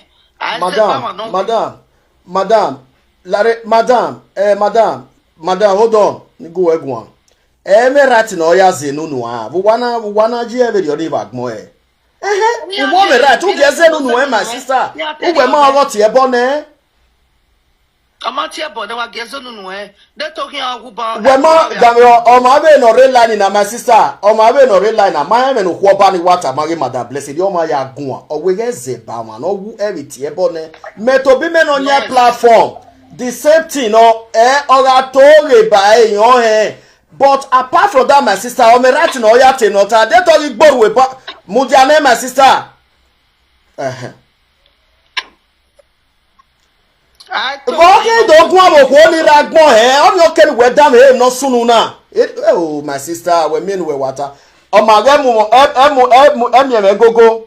Madam, madam, madam, lare, madam, eh, madam, madam, hold on, ni gu wẹ guan. Ẹ mẹ right ne ọ ya zẹ unu nuan, vbe uwa na, vbe uwa na ye vberriọ ni vbe agbọn ẹ. Ẹhẹn, uwẹ mẹ right, u gie zẹ unu nuan, my sister. Uwẹ ma ọghọ tie ẹbọ nẹ. Ọ ma tie ẹbọ nẹ, wa gie zẹ unu nuan, de to khian wu ba. Wẹ ma, ọ ma vbe ne ọ rre line na, my sister, ọ ma vbe ne ọ rre line na, ma rẹn ẹmwẹ ne okhuo ọba ni wa tama ghe Madam Blessing, ọ ma ya guan, ọ wẹ ghẹ zẹ ba ọmwa ne ọ wu ẹ vbe tie ẹbọ nẹ. Mẹ tobọ imẹ ne ọ yan platform, the same thing nọ, ẹ, ọ gha to ghe ba ẹre yan hẹn. But apart from that, my sister, ọ mẹ right ne ọ ya te ne ọ ta, de to ghi gbe orhu eba, mudia nẹ, my sister. Ẹhẹn. Vbe ọ khin do guan vbe okhuo ni rre agbọn hẹ, ọ ni ọ kere wẹ danmwehọ emwi ne ọ sunu na. Eh, oh, my sister, wẹ miẹn ne uwẹ wa ta. Ọ ma ghẹ mu, ẹ, ẹ mu, ẹ mu, ẹ miẹn mwẹ gogo.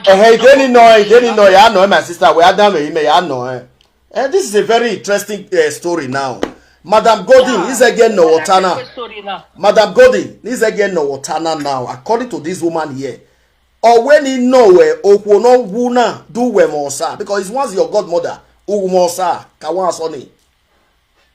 Ẹhẹn, ide ni nọ, ide ni nọ, ya nọ, my sister, wẹ a danmwehọ imẹ, ya nọ, eh. Eh, this is a very interesting, eh, story now. Madam Golden, yeah, is again no water now. Madam Golden, is again no water now. According to this woman here, ọ wẹ ne I nọ wẹ okhuo ne ọ wu na do wẹ mwẹ osa, because it's once your godmother, u mwẹ osa, ka wa sọ ni.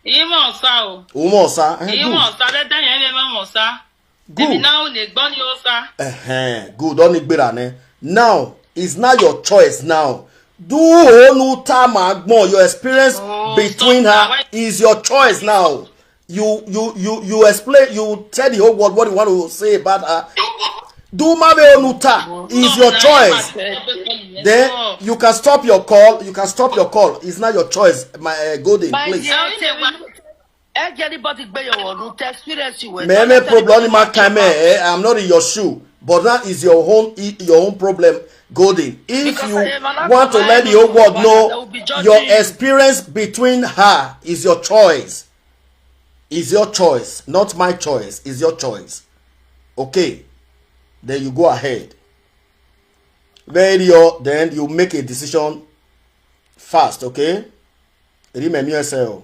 I mwẹ osa o. U mwẹ osa, eh, I mwẹ osa, dẹdẹ yẹn vbe mwẹ osa. Good. Emwi na unu egbe ni osa. Ẹhẹn, good, ọ ni gberra nẹ. Now, it's now your choice now. Do unu tama agbọn, your experience between her is your choice now. You, you, you, you explain, you tell the whole world what you want to say about her. Do ma vbe unu ta, is your choice. Then you can stop your call. You can stop your call. It's not your choice, my, uh, Golden, please. Ẹgẹ anybody gbe your own experience you were. Me, me problem ni ma ka mẹ, eh, I'm not in your shoe, but that is your own, your own problem, Golden. If you want to let the whole world know your experience between her, is your choice. Is your choice, not my choice. Is your choice. Okay. Then you go ahead. Very, then you make a decision fast, okay? Remember yourself.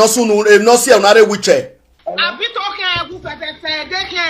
emwi ne ọ sunu, emwi ne ọ si ẹre na rre wheelchair. Abi to khian ẹwu fẹfẹfẹ, de khian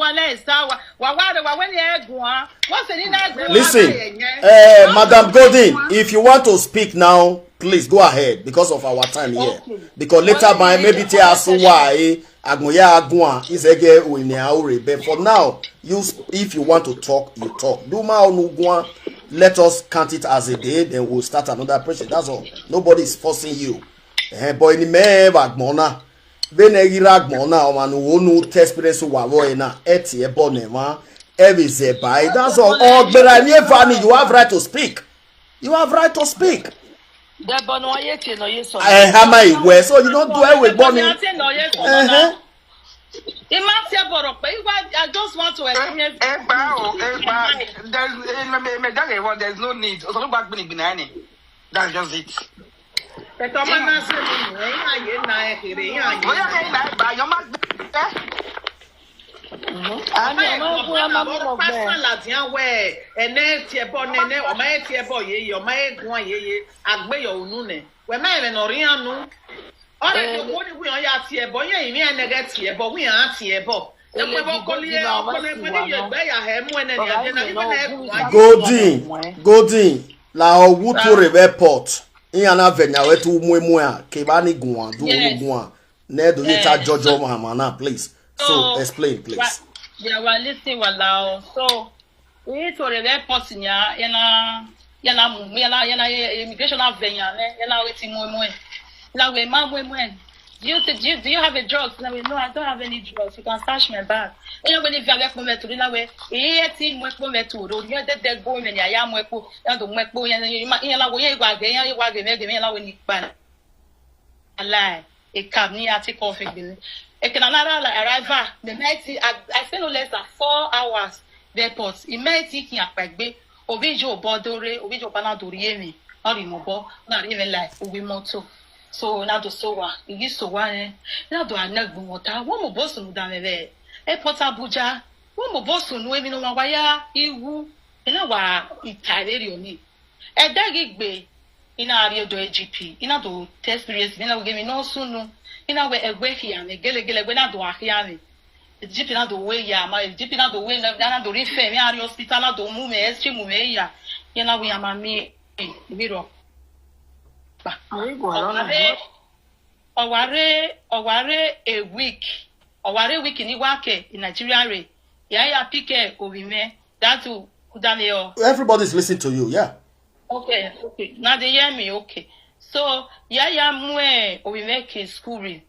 guan lẹ sa wa, wa wa re wa wẹ ni ẹ guan. What's the need that guan? Listen, uh, Madam Golden, if you want to speak now, please go ahead because of our time here. Okay. Because later by maybe te asu wa eh agbọn ya guan izẹgẹ oine a ore. But for now, you s- if you want to talk, you talk. Do ma onu guan. Let us count it as a day. Then we'll start another person. That's all. Nobody is forcing you. Eh, but in the man agbọn na. Vbene ghi rre agbọn na, ọmwa ne u wo ne u te experience uwa vbe ọre na, ẹ tie ẹbọ ne emwa, ẹ vbe zẹ ba ẹre. That's all. Ọ gberra emwi eva ni, you have right to speak. You have right to speak. Dẹbọ ne ọ ye tie ne ọ ye sọ. Ẹ hama iwẹ, so you don't do ẹwe gbọ ni. Ẹhẹn. I ma tie ẹbọ rọ kpẹ, I wa- I just want to experience. Egba o, egba. There's, eh, me, me, me, that one, there's no need. Ọsọ ló gba gbinigbini ẹni. That's just it. Ẹtọ ma na se mi nù, ẹ̀yin àyè na ẹ kéré, ẹ̀yin àyè. Bóyá kẹ́yìn náà ẹ bá yọ má gbé. Ami ọmọ ẹkún ọmọ mi mọ gbẹ. Pásítọ̀ làdìyàn wẹ̀, ẹ̀nẹ́ tiẹ̀ bọ̀ nẹ́nẹ́, ọmọ ẹ̀ tiẹ̀ bọ̀ yeye, ọmọ ẹ̀ gùn yeye, àgbéyọ̀ ònú nẹ. Wẹ̀ má ẹ̀rẹ̀ nọ ríran nu. Ọ̀rẹ́ mi, owó ni wíyàn ya tiẹ̀ bọ̀, yẹn ìmí ẹnẹgẹ tiẹ̀ bọ̀, wíyàn á tiẹ̀ bọ̀. Ẹ̀pẹ̀ bọ̀ kọ́lé, ọkọ lè pẹ́ níbi ẹgbẹ́ yà hẹ́ mú ẹnẹ ní adé náà, níbi ẹnẹ ẹ̀kún. Golden, Golden, la ọ wu tuorre vbe airport. Iran na vẹ nya wẹ te u mu emu a, kevba ni guan, du unu guan. Ne do ye ta judge ọmwa na, please. So, explain, please. Yeah, wa listen, wa la o. So, we tuorre vbe airport nia, ya na, ya na mu, ya na, ya na, eh, immigration na vẹ yan nẹ, ya na wẹ te mu emu ẹ. Na wẹ ma mu emu ẹ. Do you, do you, do you have a drugs? Na wẹ, no, I don't have any drugs. You can search my bag. Ya wẹ ni via vbe kpọnmwẹ tuorre na wẹ, eh, te mu kpọnmwẹ tuorre, ni dẹdẹ go mẹ ni a ya mu kpo, ya do mu kpo, ya na wẹ, ya wa ghe, ya wa ghe mẹ, ghe mẹ, ya na wẹ ni kpa. Alae, e cab ni a take off egbe nẹ. Eke na na ra arrival, mẹ ma ti, I, I spend no less than four hours vbe airport. I ma ti khian kpaegbe, ovbi iye obọ do rre, ovbi iye obọ na do rhie emwi, ọ rhie mwẹ obọ, ọ na rhie mwẹ la uwu imọto. So, na do so owa, I ghi so owa rẹn, na do a nẹ ẹgbẹe mwẹ ọta, wẹ mobọ sunu danmwẹ vbe airport Abuja, wẹ mobọ sunu emwi ne ọmwa wa ya igho, I na wa ta vberriọ ni. Ẹdẹ ghi gbe, I na rrie odọ A G P, I na do te experience, I na wẹ ghe emwi ne ọ sunu, I na wẹ ẹwẹ khian mwẹ, gelegele ẹwẹ na do a khian mwẹ. Jeep na do wẹ ya, ma jeep na do wẹ, na na do rhie fẹ mwẹ, a rrie hospital, na do mu mwẹ, X-ray mu mwẹ ya. Iran na wẹ iran ma miẹn vberriọ. Kpa. Ẹ i gualọ na. Ọ wa rre, ọ wa rre, ọ wa rre a week. Ọ wa rre week ni wa ke Nigeria rre. Ya ya pick ovbi mwẹ. That will, that may all. Everybody is listening to you, yeah. Okay, okay. Now they hear me, okay. So, ya ya mu ovbi mwẹ ke school rre.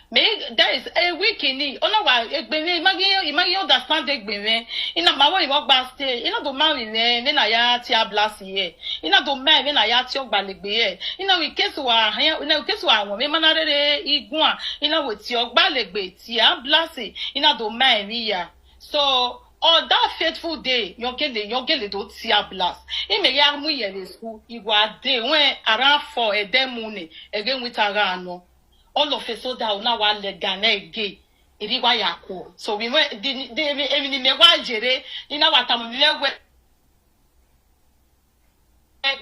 Me, that is a week ni. Ọ na wa egbe mwẹ, I ma ghi, I ma ghi understand egbe mwẹ. I na ma wẹ I vbe gba stay. I na do ma vbe mwẹ, vbe na ya tie ambulance ye. I na do ma vbe na ya tie ọgbalegbe ye. I na we case wa hẹn, I na we case wa wọn, vbe ma na rere iguan. I na we tie ọgbalegbe, tie ambulance. I na do ma emwi ya. So, on that fateful day, yọ gele, yọ gele do tie ambulance. I mẹ ya mu iyẹ vbe school, I wa de wẹ around four, ẹdẹ mu nẹ, ẹghẹ winter gha nọ. All of a sudden, ọ na wa lẹ ga nẹ ege, erha wa ya kuọ. So, we went, the, the, emwi, emwi ne imẹ wa ye rre, I na wa tama mwẹ wẹ,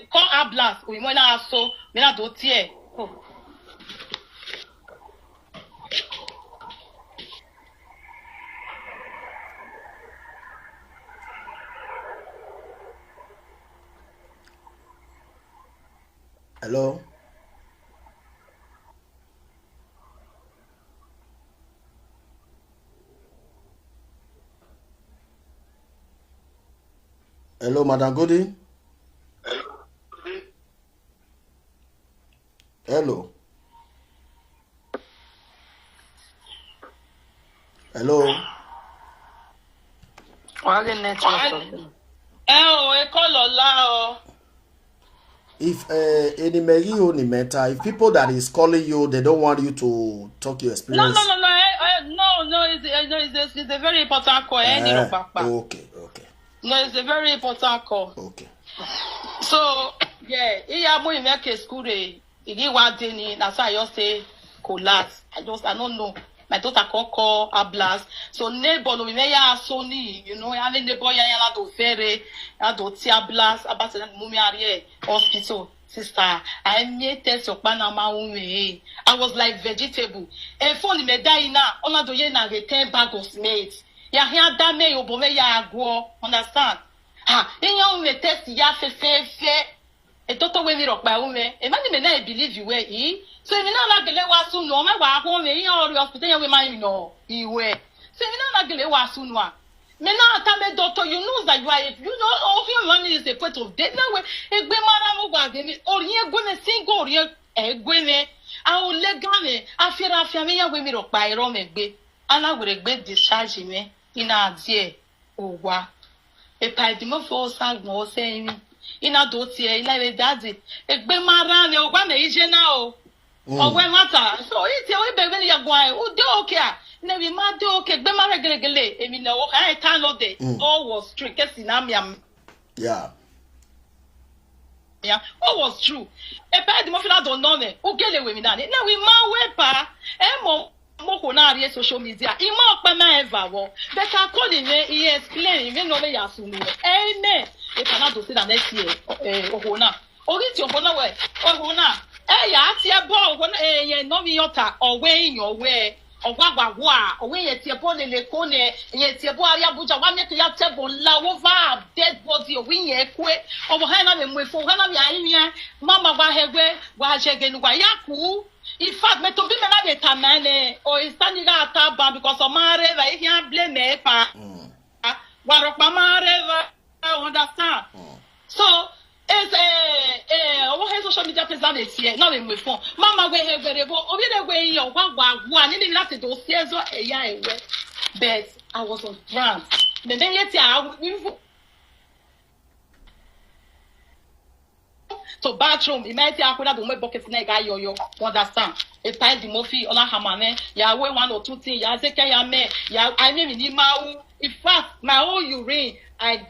call ambulance, we went out, so, me na do tie. Oh. Hello? Hello, Madam Golding? Hello? Hello? Wa ghe network problem. Ẹ o, e call ọ la o. If, uh, any me you ni matter, if people that is calling you, they don't want you to talk your experience. No, no, no, no, eh, eh, no, no, it's, eh, no, it's a, it's a very important call. Eh, ni ro papa. Okay, okay. No, it's a very important call. Okay. So, yeah, I ya mu imẹ ke school rre, I ghi wa de ni, na so I just say collapse. I just, I don't know. My daughter call, call ambulance. So neighbor ne ovbi mwẹ ya so ni, you know, avbe neighbor ya, ya na do fẹre, ya do tie ambulance, ambulance na mu mwẹ rrie hospital. Sister, I made test ọkpa na ma ru mwẹ. I was like vegetable. E phone mẹ da ina, ọ na do ye na ghe ten bag of cement. Ya khian da mẹ ye obọ mwẹ ya guọ, understand? Ha, iran ru mwẹ test ya fẹfẹfẹ. E toto wẹ emwi rhọkpa ru mwẹ. Emwa ni mẹ na e believe wẹ i. So emwi na na gele wa sunu, ọ mwẹ wa khuọnmwi, iran ọ rrie hospital, iran wẹ ma emwi nọ i wẹ. So emwi na na gele wa sunu a. Mẹ na tama doctor, you know that you are, a- you know, all human being is a point of death. Na wẹ, egbe ma rran mwẹ uwa ghe mwẹ, orhiẹn gue mwẹ, single orhiẹn gue mwẹ, a ho legan mwẹ, a fiẹrẹ afian mwẹ, iran wẹ emwi rhọkpa i rrọọ mwẹ gbe. A na werriegbe discharge mwẹ, I na die owa. Epa edinmwọfo sa gbọn ọse emwi. I na do tie, I na vbe daddy, egbe ma rran mwẹ, owa mẹ i je na o. Mm. Ọ wẹ ẹmwata. So, I tie, ọ i bẹghe vbene I ya guan, u de okay a? Ne emwi ma de okay, egbe ma rre gelegele, emwi ne ọ kha ta nọ dẹ. Mm. All was true, kesi na mian. Yeah. Yeah, all was true. Epa edinmwọfo na do nọ mwẹ, u gele wẹ emwi na ni. Ne emwi ma wẹ pa, ẹ mọ, mọ okhuo na rrie social media. I ma ọkpa ma eva vbọ. But according me, I explain, vbene ọ vbe ya sunu. Amen. Epa na do say na next year, eh, okhuo na. Ọ ghi tie okhuo na wẹ, okhuo na. Ẹ ya tie ẹbọ, okhuo na, eh, yẹn ne ọ vbe yọn ta, ọ wẹ iyọn wẹ. Ọ wa wa wa, ọ wẹ yẹn tie ẹbọ lele ko nẹ, yẹn tie ẹbọ a rrie Abuja, wa miẹn ke ya tie ẹbọ la, ọ va dead body, ọ wẹ yẹn kue. Ọ vbe ha na vbe mu efo, ọ ha na vbe a rinmwian, mama wa hẹ wẹ, wa jẹ ghe ne uwa ya ku. In fact, mẹ tobọ imẹ na vbe tama nẹ, ọ i sa ni gha ta ban, because ọ ma rre evba, I khian blame epa. Mm. Wa rhọkpa ma rre evba, you understand? Mm. So, ese, eh, eh, ọvbokhan social media presence na vbe tie, na vbe mu efọn. Mama wẹ hẹ wẹ rre vbo, ovbi rre wẹ iran, wa wa wa, ni ni na te do si ẹzọ ẹya ẹwẹ. But I was on ground. Mẹ mẹ ye tie a, even to bathroom, I might have to mu bucket na ga yo yo. You understand? A tie the Murphy, ọ na hama mwẹ, ya wẹ one or two things, ya zẹ ke ya mẹ, ya, I mean, ni ma u. In fact, my own urine, I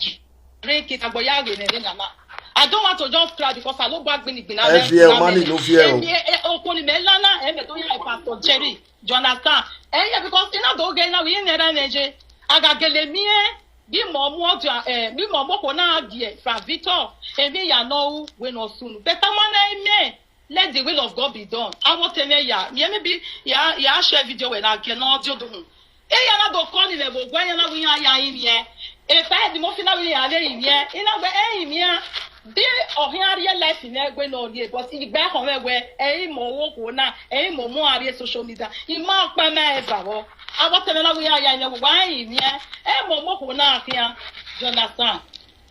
drink it, agbo ya ghe nẹ nana. I don't want to just cry because I no go gbini gbina. Ẹ fi ẹ, ọmọ ni no fi ẹ o. Emi, eh, eh, okoni me lana, ẹ mẹ to ya Pastor Jerry. You understand? Eh, yeah, because I na do ghe na, we never meje. Aga gele mi, eh, bi mo mu ọdia, eh, bi mo mu okhuo na gie Fra Victor, emi ya nọ u, wẹ nọ sunu. But ama na ime, let the will of God be done. I want to ya, yeah, maybe, ya, ya share video wẹ na gie nọ di odun. Iran na do kọ ni vbe ẹvbo owa, iran na wẹ iran ya rinmwian. Epa Eddie Murphy na wẹ iran vbe rinmwian. I na wẹ ẹ rinmwian. Di ọ khian rhie life mwẹ wẹ ne ọ rhie, but igbe khọ mwẹ wẹ, ẹ i mọ okhuo na, ẹ i mọ ọmọ a rhie social media. I ma ọkpa ma eva vbọ. Avbe ọtẹn mwẹ na wẹ iran ya rinmwian, wa rinmwian. Ẹ mọ ọmọ okhuo na khian. You understand?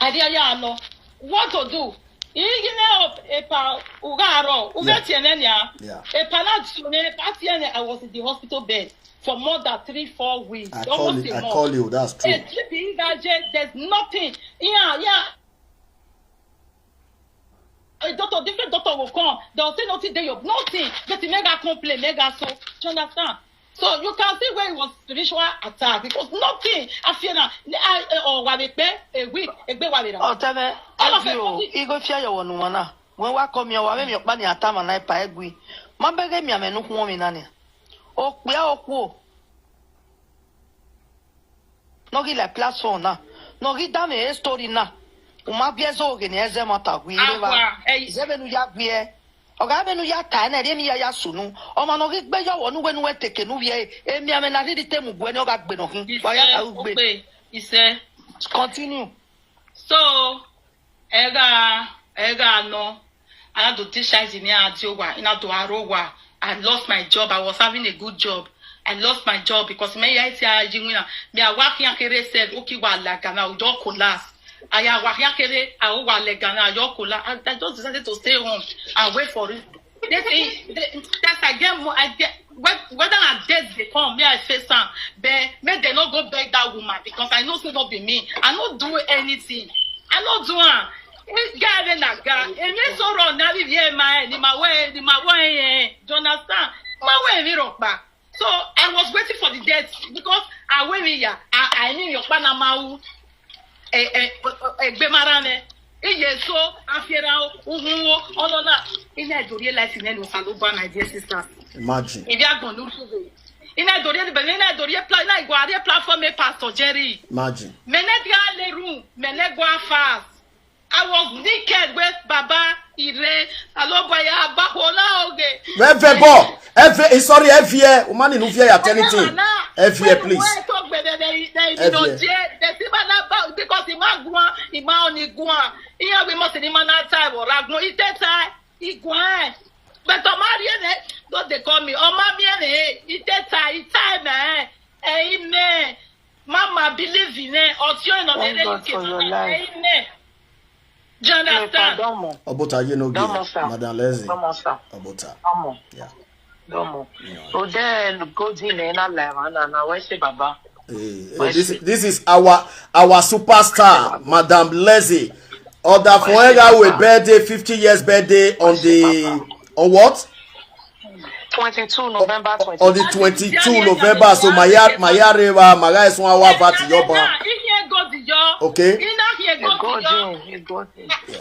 A dia ya nọ. What to do? I ghi ne epa u gha rrọọ, u vbe tie mwẹ nian. Yeah. Epa na tie mwẹ, epa tie mwẹ, I was in the hospital bed for more than three, four weeks, I call almost it, a I month. Call you, that's true. A G P, I gha je, there's nothing. Yeah, yeah. A doctor, different doctor will come. They'll say nothing, they have nothing. But he mega complain, mega so. Do you understand? So you can see where it was spiritual attack because nothing. I feel na, I, uh, or wa vbe kpe a week, egbe wa vbe ra. Ọtẹn mwẹ, all of a sudden, igho fia yọ wọ ne uwa na. Wẹ wa kọ miẹn, wa vbe miẹn ọkpa ni a tama na epa ẹgui. Ma bẹghe miẹn amẹ ne ukhuọnmwi na nia. Okpia okhuo ne ọ ghi la platform na, ne ọ ghi danmwẹ story na, u ma gu ẹzọ ghe ne ẹzẹ ma ta gui rre evba. Awa, ẹ i- Zẹ vbene u ya gu ẹe. Ọ gha vbene u ya ta ẹre na, erriọ emwi ya ya sunu. Ọmwa ne ọ ghi gbe yọ wọ ne uwẹ ne uwẹ teke ne u vbiẹ ẹre, emianmwẹ na rhirhi te mu guẹ ne ọ gha gbe nọ khin. Wa ya ta ugbe. Isẹ, isẹ. Continue. So, ẹ gha, ẹ gha nọ, a na do discharge mwẹ, a die owa, I na do aro owa. I lost my job. I was having a good job. I lost my job because mẹ ya tie a yi winna. Me a wa khian kherhe sef, uki wa la Ghana, I just collapse. I ya wa khian kherhe, a wa la Ghana, I just collapse. I, I just decided to stay home and wait for it. They say, they, that's I get more, I get, whe-, whether na death dey come, me I face am. But make dem no go beg that woman because I know say no be me. I no do anything. I no do am. This guy dey na guy. Emi so run na bi ye ma, ni ma we, ni ma we, eh, do you understand? Ma we mi rokpa. So I was waiting for the death because I wait me ya. I, I mean your panama. Eh, eh, eh, eh, egbe ma ra mwẹ. Iye so, afiẹra o, uhunmwu o, ọnọna. I na do rhie life nẹ ne Osanobua, my dear sisters. Imagine. Ivbi agbọn ne u rhie. I na do rhie, I na do rhie pla-, I na gua rhie platform e Pastor Jerry. Imagine. Mẹ ne dia le room, mẹ ne gua fast. I was naked with Baba Ire. Aloba ya ba ho na oge. Vẹ vẹ bọ. Ẹ vẹ, eh, sorry, ẹ viẹ. Woman, you fear at anything. Ẹ viẹ, please. Ẹ viẹ. Because he ma guan, he ma only guan. He have we must in man time or ragmo. He take time. He guan. But Omari, eh, don't they call me? Omami, eh, he take time. He time, eh. Amen. Mama, believe in it. Ọtiọnrẹn nọ vbe rre. Thank God for your life. Amen. Do you understand? Ọbota ye no gbe. Madam Lezi. Ọbota. Yeah. Odẹ Golden na la emwa na, na wẹ sẹ baba. Eh, eh, this, this is our, our superstar, Madam Lezi. Ọdafọn ẹre gha ru birthday, fifty years birthday on the, on what? Twenty-two November, on the twenty-two November, so ma ya, ma ya rre evba, ma gha suẹn, a wa va ti yọ ban. Okay. Golden, Golden. Yeah.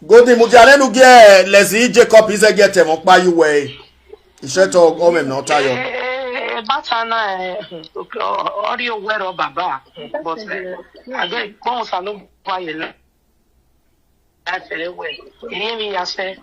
Golden, mudia nene u gie Lezi Jacob izẹgiẹ te ẹmwẹ ọkpa ye uwẹ. Isẹtọ ọmwẹ ne ọ ta yọ. Eh, eh, eh, bata na, eh, ọ rhie owẹ rọ baba. But, eh, I beg, kpọnmwẹ Osanobua ye la. Ẹfẹ wẹ, emwi ya sẹ.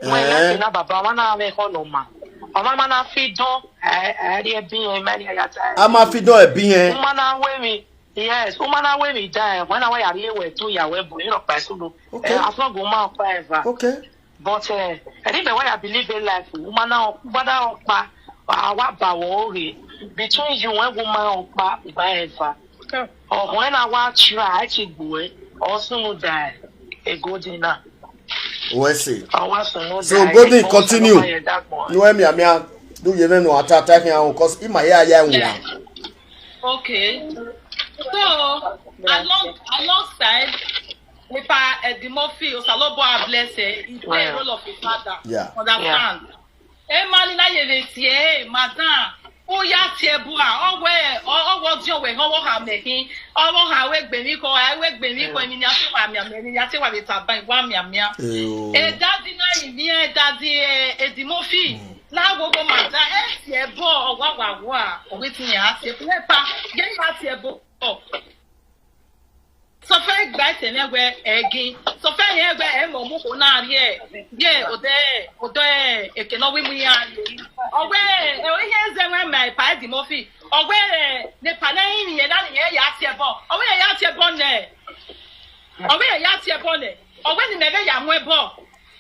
Wẹ ya, eh, ke na baba, ọmwa na mwẹ ekhọe ne ọ ma. Ọmwa ma na fi dọn, ẹ, ẹ rhie ẹbe irẹn, ma rhie ya ta. A ma fi dọn ẹbe irẹn. Uma na wẹ emwi, yes, uma na wẹ emwi dan, wẹ na wa ya rhie wẹ tu ya wẹ bu, irẹn ọkpa sunu. Okay. Eh, as long as uma ọkpa eva. Okay. But, eh, ẹdẹ mẹ wa ya believe in life, uma na, uma na ọkpa, a wa ba wẹ oghe. Between you and uma ọkpa, uba eva. Ọ họẹn na wa try, a i te gbe uẹ, ọ sunu da e Golden na. Wẹ sẹ. Ọ wa sunu da e. So Golden, continue. Ne uwẹ mianmian, do ye mwẹ ne u a ta ta khian, 'cause ima ya ya ẹwẹn. Yeah. Okay. So, along, alongside, Mister Eddie Murphy, Osanobua bless, eh, he play role of a father. Yeah. Understand? Yeah. Emwa ni na ye vbe tie, eh, madam, u ya tie bua, ọ wẹ, ọ, ọ wẹ ọdiọn wẹ, ọ wẹ ọ ha mẹ khin, ọ wẹ ọ ha wẹ egbe emwi kọ, a wẹ egbe emwi kọ, emwi ne a te wa mianmian, emwi ne a te wa vbe taba, wa mianmian. Eh, daddy na i miẹn, daddy, eh, Eddie Murphy, na wo wo madam, ẹ tie bọ, ọ wa wa wa, ọ wẹ te iran tie bọ, epa, ye iran tie bọ. Sọfẹ gba ẹsẹ mwẹ wẹ ẹgin. Sọfẹ yẹn wẹ ẹ mọ mu kho na rrie, rrie odẹ, odẹ eke ne ọ wẹ mu iran rrie. Ọ wẹ, ẹ, ọ ihe zẹ mwẹ ma Epa Eddie Murphy. Ọ wẹ, ẹ, ne Epa ne rinmwian na ne irẹn ya tie ẹbọ. Ọ wẹ irẹn ya tie ẹbọ nẹ. Ọ wẹ irẹn ya tie ẹbọ nẹ. Ọ wẹ ne imẹ vbe ya mu ẹbọ.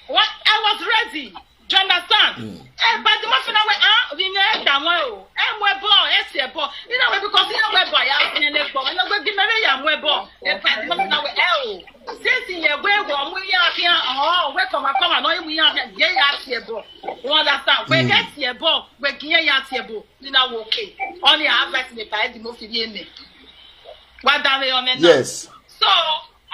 What? I was ready. Do you understand? Mm. Epa Eddie Murphy na wẹ, ah, vbe imẹ da wọn o. Ẹ mu ẹbọ, ẹ tie ẹbọ. Iran wẹ, because iran wẹ ẹbọ ya fi ẹn ne ẹgbọ. Ẹn, ọ wẹ gbe imẹ vbe ya mu ẹbọ. Epa Eddie Murphy na wẹ, ẹ o. Since irẹn wẹ wọ mu iran khian, ọ, wẹ kọmwa kọmwa nọ mu iran khian, ye ya tie ẹbọ. You understand? Wẹ ghẹ tie ẹbọ, wẹ gi irẹn ya tie ẹbọ. Ni na wẹ okay. Ọni a advice ne Epa Eddie Murphy rhie mẹ. Wa danmwehọ mwẹ na. Yes. So,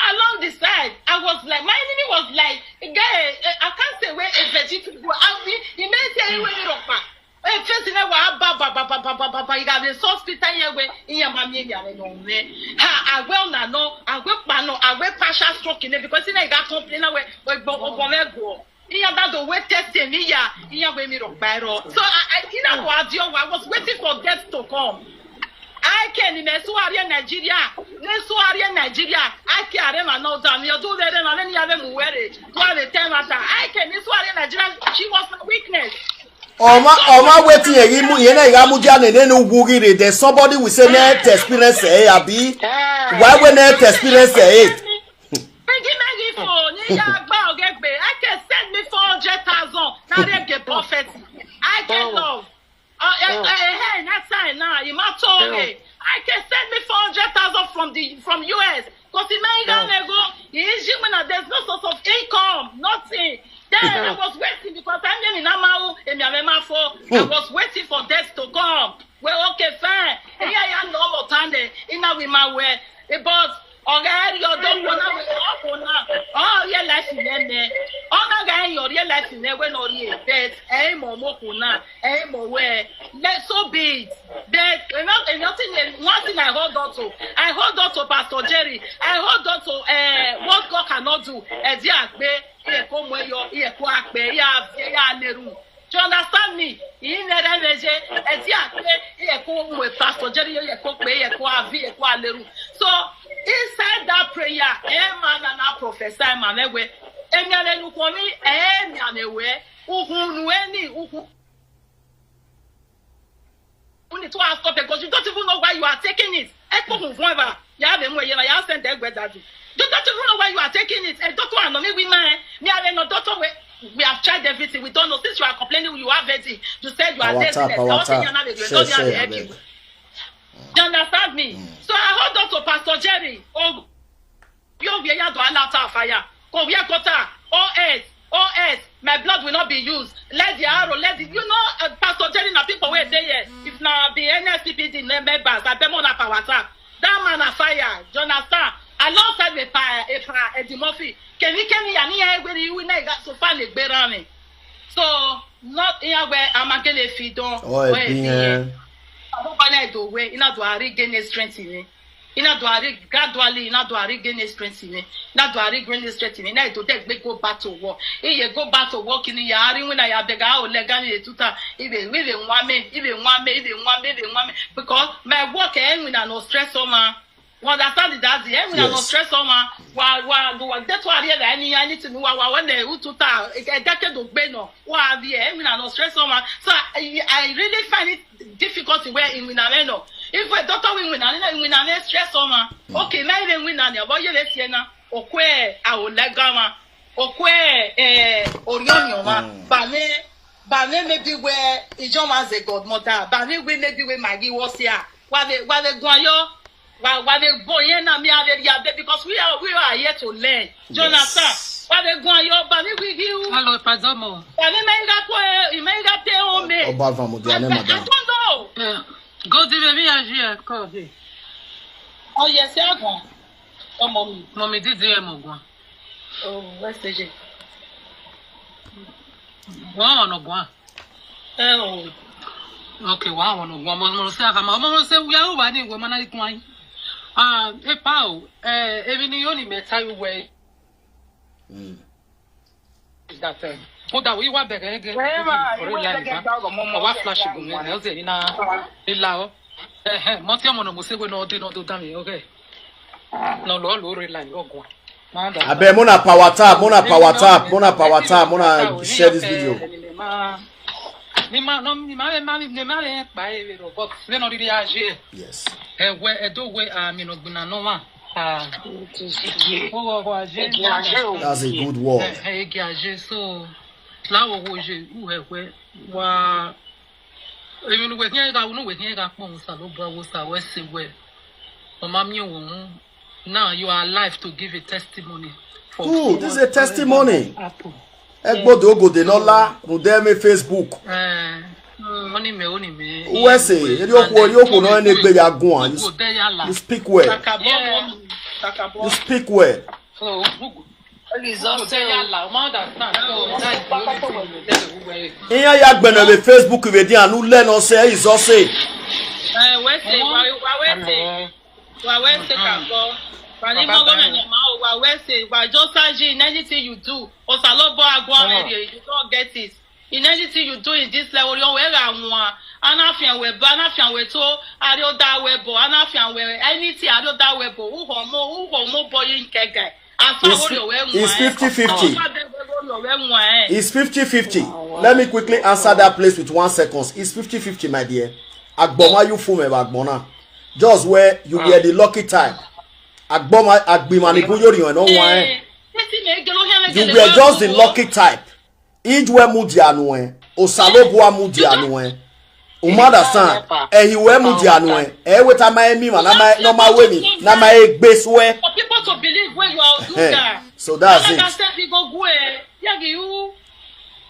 along the side, I was like, my enemy was like, guy, eh, I can't say where a vegetable. I mean, he may say he will rock back. Eh, first thing I wa ba ba ba ba ba ba ba ba. He got the hospital here where he and my me are no man. Ha, I will not know. I will pa no. I will partial stroke in it because he got complain away. But but but go. Iran da do wẹ test mi ya, iran wẹ mi rhọkpa ẹrọ. So I, I, iran wa di ọwa, I was waiting for death to come. I ke ni mẹ sua rrie Nigeria, ne sua rrie Nigeria, I ke are ma no da mi, ọdun vbe rre ma vbe ne iran vbe mu wẹ rre, wa vbe tẹ ma ta. I ke ni sua rrie Nigeria, she was my weakness. Ọmwa, ọmwa wetin yẹn ghi mu, yẹn na gha mudia nene ne uwu ghi rre, then somebody will say, "Ne tẹ experience ẹre, abi?" Why we ne tẹ experience ẹre? Bring him, bring him for, ni ya gba ogegbe. I can send me four hundred thousand. Na re ge prophet. I can love. Uh, uh, uh, hey, next time now, you might tell me. I can send me four hundred thousand from the, from U S. Because in my go, in Egypt, when there's no source of income, nothing. Then I was waiting because I mean, in Amau, in Yamema for, I was waiting for death to come. Well, okay, fine. And yeah, yeah, no more time there. In our my way. But ọ gha rrie ọdọ khuo na wẹ, ọ khuo na, ọ rhie life nẹ nẹ. Ọ na gha rẹn, ọ rhie life nẹ wẹ ne ọ rhie, but ẹ i mọ ọmọ okhuo na, ẹ i mọ wẹ, let so be it. But enough, enough thing, one thing I hold on to, I hold on to Pastor Jerry, I hold on to, eh, what God cannot do. Ẹdi agbe, iye ko mu ẹyọ, iye ko akpẹ, iye a viẹ, iye a leru. Do you understand me? He never measure. Ẹdi akpẹ, iye ko mu Pastor Jerry, iye ko kpe, iye ko avi, iye ko aleru. So, inside that prayer, emwa na na prophesy ma mwẹ wẹ, emwi ane ne u khuọnmwi, emwi ane wẹ, ukhunmwu eni, ukhunmwu. You need to ask God because you don't even know why you are taking it. Ẹ kpokpun vuọn eva, ya vbe mu ẹre ye na, ya send ẹguẹ dadu. You don't even know why you are taking it. Ẹ doctor anọ mi wi ma ẹ. Mi a vbe nọ doctor we, we have tried everything. We don't know. Since you are complaining, you have headache. You said you are laziness. Our tap, our tap. Share, share, abeg. You understand me? So I hold on to Pastor Jerry. Oh, Yo, we are doing out of fire. Go, we are got her. O S, O S, my blood will not be used. Let the arrow, let the, you know, uh, Pastor Jerry, na people wey dey here. If na be N S P P D members, I bet more na power tap. That man na fire. Do you understand? Alongside with Pa, Epa, Eddie Murphy. Kemi, kemi, yani ya egbe ni iwi na iga so far le gbe ran mi. So, not in a way, I'm a gele fi don. Oh, eh, eh. Abo ba na do we, ina do a regain strength in me. Ina do a re-, gradually, ina do a regain strength in me. Ina do a regain strength in me. Ina do de gbe go back to work. Iye go back to work ni ya ari wina ya bega o lega ni tuta. Ibe, ibe nwa me, ibe nwa me, ibe nwa me, ibe nwa me. Because my work, eh, wina no stress on ma. You understand that? Eh, wina no stress on ma. Wa, wa, do wa, that's why I realize any, anything wa, wa, when they who tuta, eh, eh, that can do gbe no. Wa, eh, wina no stress on ma. So I, I really find it difficulty where in wina me no. If we doctor we wina, wina me stress on ma. Okay, me even wina ni, but you let you na. Okwe, I will let go ma. Okwe, eh, Orion ma. Ba me, ba me maybe where Ijon was a godmother. Ba me we maybe we Maggie was here. Wa le, wa le guan yo. Wa, wa le bo yen na mi a le ya be because we are, we are here to learn. Do you understand? Wa le guan yo, ba me we give you. Hello, Pazomo. Ba me me ga ko, eh, me ga te o me. Ọba Van Mudia ne madam. I don't know. Yeah. Go di baby as you call. Oh yes, yeah, guan. Oh, mommy. Mommy, did you hear Moguan? Oh, where's A J? Wa wan nọ guan. Eh, oh. Okay, wa wan nọ guan. Mo, mo se aka ma, mo se ya u ba ni we ma na ri guan. Ah, Epa o, eh, ebi ni yo ni me ta you we. Mm. That, eh, kódà wí wá bẹ̀rẹ̀ gẹ́gẹ́. Wẹ́ẹ́ máa, ìwé ìjọba ẹgbẹ́ ọgọ mọ́ mọ́. Ọwá flash gùn mí, ẹ̀ ọ́ sì ní náà. Ìlà ọ́. Ẹ̀hẹ́n, mọ́tí ọmọ náà mo ṣe wé náà dé náà tó dá mi, okay. Náà lọ́ọ́ lóore là ní ọgùn. Abeg, mona power tap, mona power tap, mona power tap, mona share this video. Ni ma, no, ni ma vbe, ma vbe, ni ma vbe kpa e vbe rọ, but vbene ọ rhirhi a ye. Yes. Ẹwẹ, ẹdo wẹ, a, mi nọ gbina nọ wa. Ah. Oghọghọ a ye. That's a good word. Eh, eh, egi a ye, so, la wo wo ye, u hẹ wẹ, wa, emwi ne uwẹ khian gha, ne uwẹ khian gha kpọnmwẹ Osanobua, wo sa wẹ sẹ wẹ, ọ ma miẹn uwẹ uhunmwu. Now you are alive to give a testimony for Good, this is a testimony. Happen. Ẹgbodẹ ogode ne ọ la rhunmwuda ẹmwẹ Facebook. Eh, mm, ọni mẹ, ọni mẹ. Uwẹ sẹ, erriọ okhuo, erriọ okhuo nọ rẹn ne egbe ya guan. You, you speak well. Kakabọ, yeah. Kakabọ. You speak well. So, Google. Google dey yala, o ma understand. So, that's the only thing you tell the Google. Iran ya gbẹnnẹ vbe Facebook vbe dian, u lẹ nọ sẹ, izọ sẹ. Eh, wẹ sẹ, wa, wa wẹ sẹ. Wa wẹ sẹ kakabọ. Wa ni mọ gọmẹ ne ma o, wa wẹ sẹ, wa just say in anything you do, Osanobua gua rere, you don't get it. In anything you do in this life, oriọ wẹ gha wan, a na fian wẹ ba, a na fian wẹ to, a rhie oda wẹ bọ, a na fian wẹ anything, a rhie oda wẹ bọ, u họmọ, u họmọ bọ ye kẹgẹ. Afa It's, oriọ wẹ it's wan, fifty fifty. Afa oriọ wẹ wan. It's fifty fifty. Let me quickly answer that place with one seconds. It's fifty fifty, my dear. Agbọn ma ye ufu mwẹ vbe agbọn na. Just where you were the lucky type. Agbọn ma, agbọn ma ni bun ye orhiọn nọ wan. Eh, esi mẹ gele ohian mẹ You gele were wa just the wo. Lucky type. Ijuẹ mudia nuẹn, Osanobua mudia nuẹn. U ma understand? Ẹhi ruẹ mudia nuẹn. Ẹ wẹ te a ma emwi emwa ne a ma, ne ọ ma ru emwi, ne a ma gbe suẹ. For people to believe when you are Eh, Oduga. So that's Another it. Step he go go, eh, yeah, you.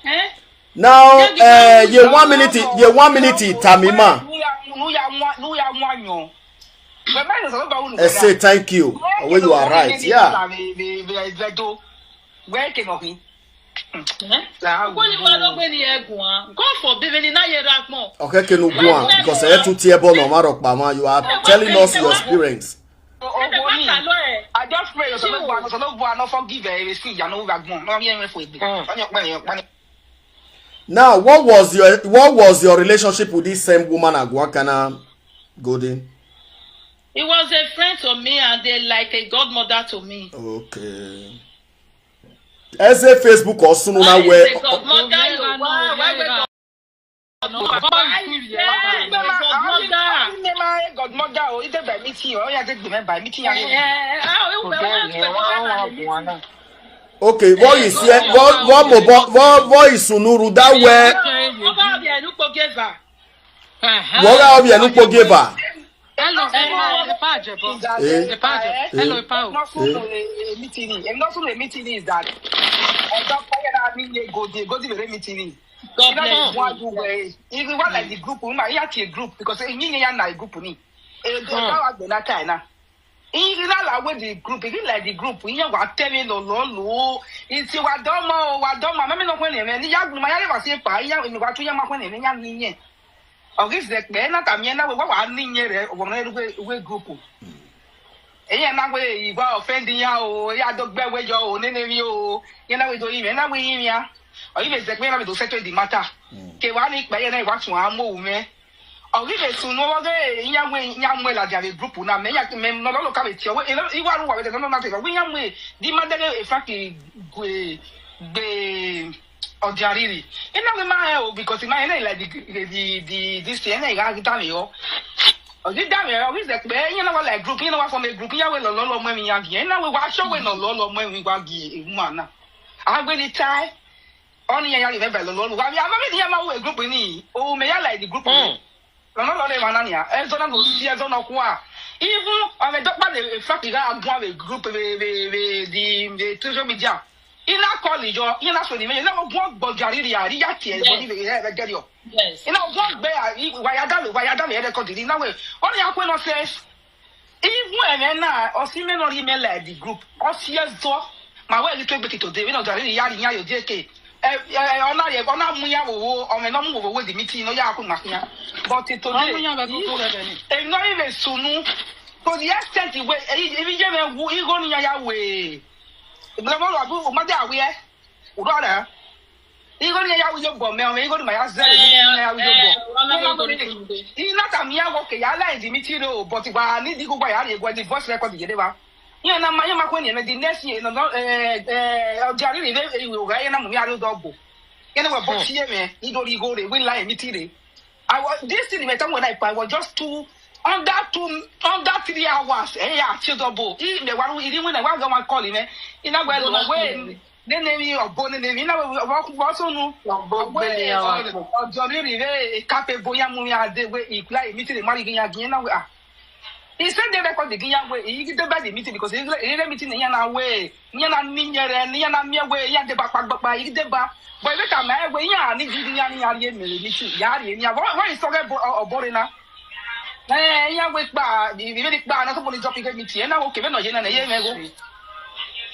Eh? Now, Yeah, you eh, go ye one minute, ye one minute, Tamima. Nu ya, nu ya, nu ya, nu ya, nu ya. Ẹ say thank you. When you are right, yeah. Where can you Ugbẹni wa do gbe ni ẹguan. God forbid, vbene I na ye rre agbọn. Ọ khẹke ne u guan, because ẹ tu tie ẹbọ nọ, ọ ma rhọkpa mwa, you are telling us your experience. Ẹdẹ ma ta lọ ẹ. I just pray, Osanobua, Osanobua no forgive ẹ, ẹ sin ya no wa gbọn, no mi ẹmwẹ fo egbe. Ọni ọkpa ẹmwẹ ọkpa ni. Now, what was your, what was your relationship with this same woman, Aguakana Golden? He was a friend to me and a, like a godmother to me. Okay. Ẹ sẹ Facebook ọ sunu na wẹ. Godmother, yo, why, why, why, godmother? Godmother, oh, he dey by meeting, oh, yeah, they dey by meeting, yeah. Eh, eh, eh, ah, we, we, we, we, we, we, Okay, vbọ isi, vbọ, vbọ mobọ, vbọ, vbọ isunu rhunmwuda wẹ. Ọba ọvbiẹ ne ukpo gie eva. Vbe ọ gha ọvbiẹ ne ukpo gie eva. Hello, eh, eh, epa jẹbọ. Eh. Epa jẹbọ. Eh. Hello, epa o. Not so Eh. A meeting. Not so a meeting is that. Eh, doctor, you know, I mean, go, go, go, meeting. God bless you. If you want like the group, we might have a group because you need to have a group. Eh, go, go, go, go, go, go. Iran la wẹ the group, iran like the group, iran wa tẹmwẹ lọlọlọ. Iti wa dọmọ o, wa dọmọ, mẹmẹ nọ khuẹn nẹ, ne I ya gu ma ya rre evba si ekpa, iran, emwi wa tu iran ma khuẹn nẹ, iran ni iyẹn. Ọ ghi zẹ kpẹ, na tama iran na wẹ, wa wa ni iyẹn rẹ, ọmwa ne rre uwe, uwe group. Iran na wẹ, I wa offend iran o, I ya do gbe wẹ yọ o, nene emwi o, iran na wẹ do rinmwian, iran na wẹ rinmwian. Ọ ghi vbe zẹ kpẹ, iran na vbe do settle the matter. Ke wa ni kpẹ, iran na wa tun a mu ohu mwẹ. Ọ ghi vbe sunu ọghe iran wẹ iran mu ladian vbe group na, mẹ iran mẹ nọ lọlọ ka vbe tie ọvbe, I wa ru uwa vbe ẹdẹ nọ na te, wẹ iran mu di ma dẹghe Frank gue gbe ọdian riri. I na wẹ ma rẹn o, because I ma rẹn like the, the, the, this thing, I na gha ghi danmwehọ. Ọ ghi danmwehọ, ọ ghi zẹ kpẹ, iran na wa like group, iran na wa form a group, iran wẹ lọlọlọ mu emwi iran giẹn, I na wẹ wa sure wẹ lọlọlọ mu emwi wa gie woman na. A gbe ni tae. Ọni iran ya rhie mwẹ ba lọlọlọ. Wa vbe a ma vbe ne iran ma ru group ni, o mẹ ya like the group ni. Lọlọlọ rre emwa na nia, ẹzọ na no si ẹzọ nọkhua. Even ọmwẹ dọkpa ne Frank gha guan vbe group vbe, vbe, vbe the, the social media. I na call yọ, iran na suẹn ni mwẹ, iran na guan gbọdia riri a, rri ya tie ẹzọ ni vbe hẹ vbe gẹriọ. Yes. I na guan gbe a, I, wa ya dalo, wa ya dalo, record ni, I na wẹ, ọni a kue nonsense. Even ẹmwẹ na, ọ si mẹ ne ọ rhie mẹ like the group. Ọ si ẹzọ. Ma wẹ ghi tuegbe till today, vbene ọ dia rhirhi ya rhie iran ye odiekie. Ẹ, ẹ, ọ na rhie, ọ na mu iran vbe owo, ọ mwẹ ne ọ mu vbe owo the meeting, ne ọ ya khu ma khian. But till today, emwi ne ọ rhie vbe sunu, to the extent wẹ, emwi ye mwẹ wu, igho ne iran ya we. Ìgbìlẹ̀ mọ́ lọ, àbí o má dé àwíyẹ́? Uru ọna. Igho ne iran ya ru iyobọ mẹ, ọmọ igho ne ima ya zẹ vbe meeting ne iran ya ru iyobọ. Eh, eh, ọna I na tama iran wẹ, okay, ya la in the meeting o, but wa need igho, wa ya rhie guẹ the voice record ye deba. Iran na ma, iran ma khuẹ ni ẹmwẹ the next year, nọ, nọ, eh, eh, ọ dia rhirhi vbe, eh, ogha iran na mu mẹ a rrie odọ ọbo. Iran na wẹ bọ tie mwẹ, I do rhie igho rre, wẹ la emiti rre. I was, this thing mẹ tama wẹ na, I was just two, under two, under three hours, eh, ya tie odọ ọbo. I mẹ wa ru, I rhie iwinna, I wa gha one call mwẹ. I na wẹ lọ wẹ, nene emwi ọbo, nene emwi, I na wẹ, wẹ, wẹ sunu. Ọbo Wẹ, gbele ya wa ọ, kpọ. Ọ dia rhirhi vbe, eh, kape ebo ya mu ya de wẹ, I la emiti rre, ma rhie ighi ya gi, I na wẹ, ah. I send the record again, ya wẹ, I ghi deba the meeting because I, I rhie meeting ne iran na wẹ, iran na ni yẹrẹ, ne iran na miẹn wẹ, iran deba kpagbakpa, I ghi deba. But I tama wẹ, iran ni ghi iran, iran rhie mẹ rre meeting, ya rhie iran. Why, why I sọghe bo, ọ, ọbọ rre na? Eh, iran wẹ kpa, the, the very kpa, na someone drop the meeting, na wẹ, okay, vbene ọ ye na, na ye mwẹ gho.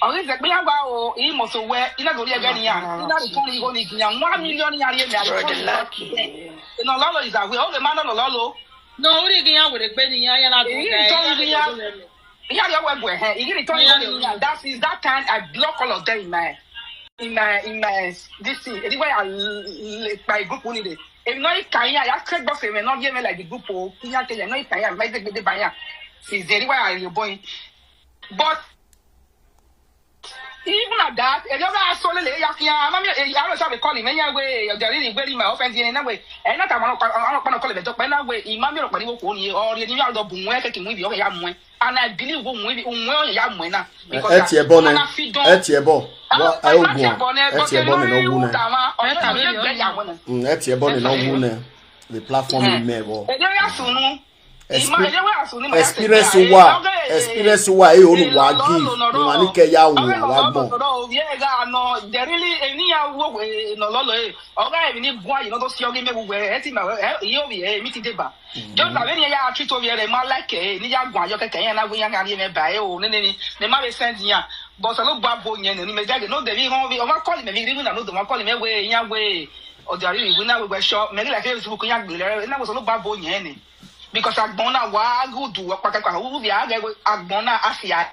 Ọ ghi zẹ kpe iran gba o, I must wẹ, I na do rhie ẹghẹ ne iran, I na return igho ni gi iran, one million iran rhie mẹ, I return igho. Nọlọlọ is away, okay, ma Nọlọlọ. No, u rhie ighi iran werriegbe ne iran, iran na do Iri ga, tọ iran ighi na iran. Do lẹ. Iran rhie wẹ gu ẹhẹn, ighi ni tọ igho ni iran. That is that time I block all of them in my, in my, in my, this thing. Edi wẹ ya l-, l-, kpa group ni de. Emwi nọ I ka iran, ya ke gbọse mwẹ nọ rhie mwẹ like the group o. Iran kele nọ I ka iran, ma I degbe deba iran. Since then, edi wẹ ya rhie obọ yin. But even at that, ẹre ọ gha sọ lele ya khian, a ma miẹn, eh, aro sa vbe call mẹ, iran wẹ, ọ dia rhirhi wẹ rhie my offend, na wẹ, ẹ na ta ma ọkpa, ọkpa na call mẹ dọkpa, na wẹ, I ma miẹn ọkpa ni wo khuo ni, ọ rhie ni ya dọ bu wẹ, keke mu ivbi, ọ ya muẹn. And I believe wẹ, wẹ, wẹ, ọ ya muẹn na. Because ẹ tie ẹbọ nẹ, ẹ tie ẹbọ. Wa, ẹ ogun, ẹ tie ẹbọ nẹ ne ọ wu nẹ. Mm, ẹ tie ẹbọ nẹ ne ọ wu nẹ. The platform mẹ vbọ. Ede ya sunu. Expe-, experience uwa, experience uwa, e onu wa give, emwa ni kẹ ya wu, wa gbọn. Just like when you are treat over there, my like, eh, ni ya guan yo kẹkẹ, iran na wẹ iran gha rhie mwẹ ba, eh, o, nene ni, ne ma vbe send iran. But Osanobua bo yẹn ne, ni mẹ gha ghe, no de vbe họn vbe, ọ ma call mẹ vbe rhie iwinna, no de ma call mẹ wẹ, iran wẹ, ọ dia rhirhi wẹ na wẹ wẹ sure, mẹ ghi like Facebook iran gbe lẹ, na wẹ Osanobua bo yẹn ne. Because agbọn na wa ghe udu ọkpakakpa, u vbe a ghẹ wẹ agbọn na a fia.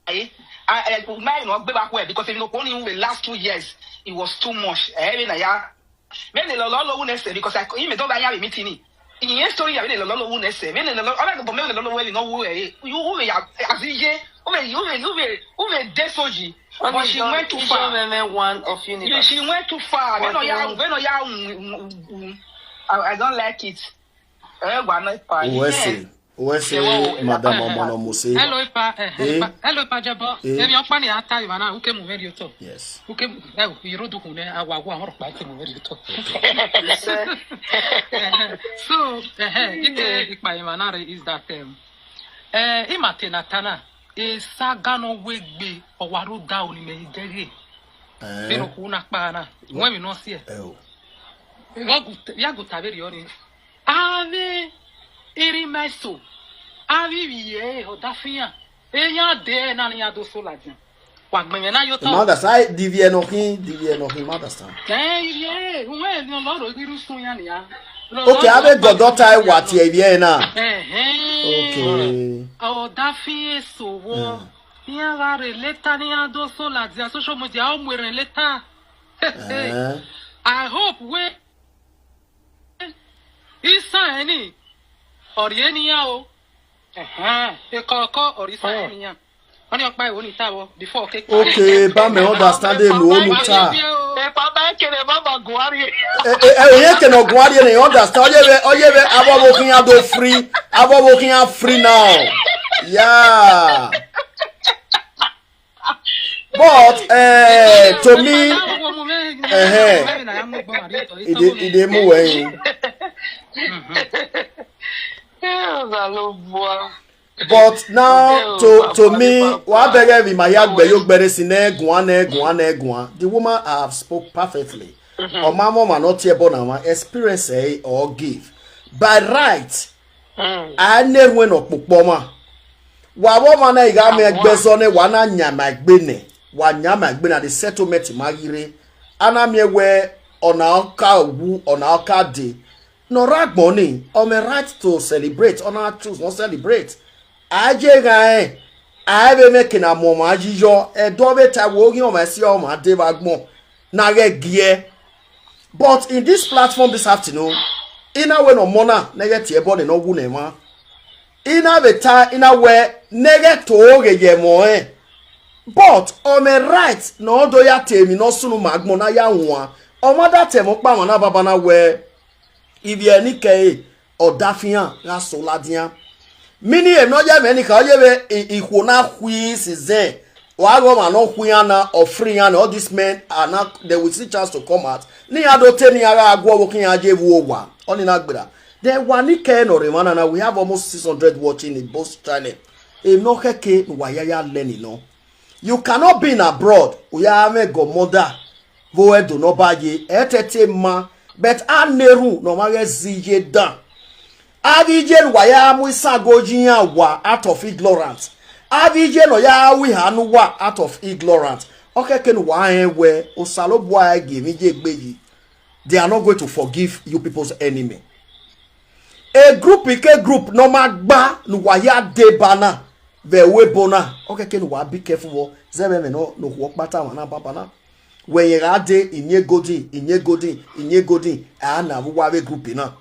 Eh, a, eh, ma no gbe ba khuẹ, because if no koni the last two years, it was too much. Eh, vbene ya. Vbene lọlọlọ wu nẹ sẹ, because I, I mẹ dọgba yan vbe meeting ni. Iye story ya vbene lọlọlọ wu nẹ sẹ. Vbene lọlọ, ọ na gbọ mẹ vbene lọlọlọ wẹ no wu, eh, you, u vbe ya, as iye, u vbe, u vbe, u vbe, u vbe de soji. But she went too far. One of Universe. She went too far. Vbene ya, vbene ya, mm, mm, mm. I, I don't like it. Eh, wa no pa. Uwẹ sẹ, uwẹ sẹ, madam ọmọ nọ mose. Hello, Ipa, eh, eh, Ipa. Hello, Ipa Jebo. Eh. Emwi ọkpa ni a ta evba na, u ke mu vbe rhie otọ. Yes. U ke mu, eh, u ro dukhun nẹ, a wa gu ahọn rhọkpa ke mu vbe rhie otọ. So, eh, eh, ike ikpa evba na rre is that, um, eh, ima te na ta na, esaga nọ wegbe, ọ wa rre odaro ni mẹ i dẹghe. Eh. Vbene okhuo na kpa na, wẹ emwi nọ siẹ. Eh, o. Vbe ọ gu, vbe a gu ta vberriọ ni. Avbe erha ima eso, avbe ivbi ẹre ọdafẹn iran, eyan dee na ne iran do so ladian. Wa gbẹn mwẹ na ye otọ. Ima understand, divie nọ khin, divie nọ khin, ima understand. Eh, ivbi ẹre, uwẹ emwi ọlọrọ ghi rre usun iran nian. Okay, avbe gọdọ ta wa tie ivbi ẹre na. Ẹhẹn. Okay. Ọdafẹn eso vbọ, iran gha rre leta ne iran do so ladian social media, ọ mu erhẹn leta. Eh. I hope we Isan ẹni, ọ rhie ne iran o. Ẹhẹn, ekọkọ, ọ rhie isan ẹni iran. Ọnii ọkpa ẹvbo ni ta vbọ, before ọ ke kpa. Okay, ba mẹ understand enu onu ta. Ekpa ba kere ba ba guan rhie. Eh, eh, eh, oye kene ọ guan rhie ne, understand. Ọ ye vbe, ọ ye vbe, avbe ọvbokhan iran do free, avbe ọvbokhan iran free now. Yeah. But, eh, to me, eh, eh, e dey, e dey mu wẹ yin. But now, to, to me, wa bẹghe vbe ima hia gbe yo gbẹre si nẹ guan nẹ guan nẹ guan. The woman have spoke perfectly. Ọ ma mọ ọmwa ne ọ tie ẹbọ na mwa, experience ẹre ọ give. By right, a na erhuẹn ne ọ kpokpo ọmwa. Wa vbe ọmwa na, I gha miẹn ẹgbẹzọ nẹ, wa na yan ima egbe nẹ, wa yan ima egbe na, the settlement ma ghi rre. A na miẹn wẹ ọna ọ ka wu, ọna ọ ka dee. Ne ọ rre agbọn ni, ọ mwẹ right to celebrate, ọ na choose ne ọ celebrate. A ye gha rẹn, a i vbe mwẹ eke ne a mu ọmwa yi yọ, ẹdẹ ọ vbe ta wẹ oghian ọmwa ẹse ọmwa dee vbe agbọn, ne a ghẹ giẹ. But in this platform this afternoon, I na wẹ ne ọmọ na ne ghẹ tie ẹbọ nene ọ wu nẹ mwa. I na vbe ta, I na wẹ ne ghẹ to ghe ye ẹmwẹ ọnrẹn. But ọ mwẹ right ne ọ do ya te emwi ne ọ sunu ma agbọn na ya wan. Ọ ma da ta ẹmwẹ ọkpa mwa na baba na wẹ, ivbi ẹre ne I kẹre, ọ dafian gha sẹ ladian. Meaning emwi ne ọ ya mwẹ ni kha, ọ ye vbe i-, ikhuo na khui sinzẹn, wa ghe ọmwa ne ọ khu iran na, ọ free iran na, all these men are now, they will see chance to come out. Ne iran do te ne iran gha gu ọvbokhan iran ye vbe owa, ọnii na gberra. Then wa ni kẹre ne ọ rre emwa na na, we have almost six hundred watching in both channel. Emwi ne ọ khẹke ne uwa ya ya learn nọ. You cannot be in abroad, u ya mwẹ godmother vbe ẹ do ne ọ ba ye, ẹ tẹte ma, but a na erhunmwu ne ọ ma ghẹ zẹ iye dan. Avbe iye ne uwa ya mu isango yi iran uwa out of ignorance. Avbe iye ne ọ ya ru iha ne uwa out of ignorance. Ọ khẹke ne uwa rẹn wẹ Osanobua gie emwi ye egbe yi. They are not going to forgive you people's enemy. A group ke group ne ọ ma gba ne uwa ya deba na vbe ẹvbo ebo na, ọ khẹke ne uwa be careful vbọ, zẹ vbe ẹmwẹ ne okhuo ọkpa ta mwa na baba na. Wẹ rẹn gha dee, I yin godin, I yin godin, I yin godin, a na vbe uwa vbe group na.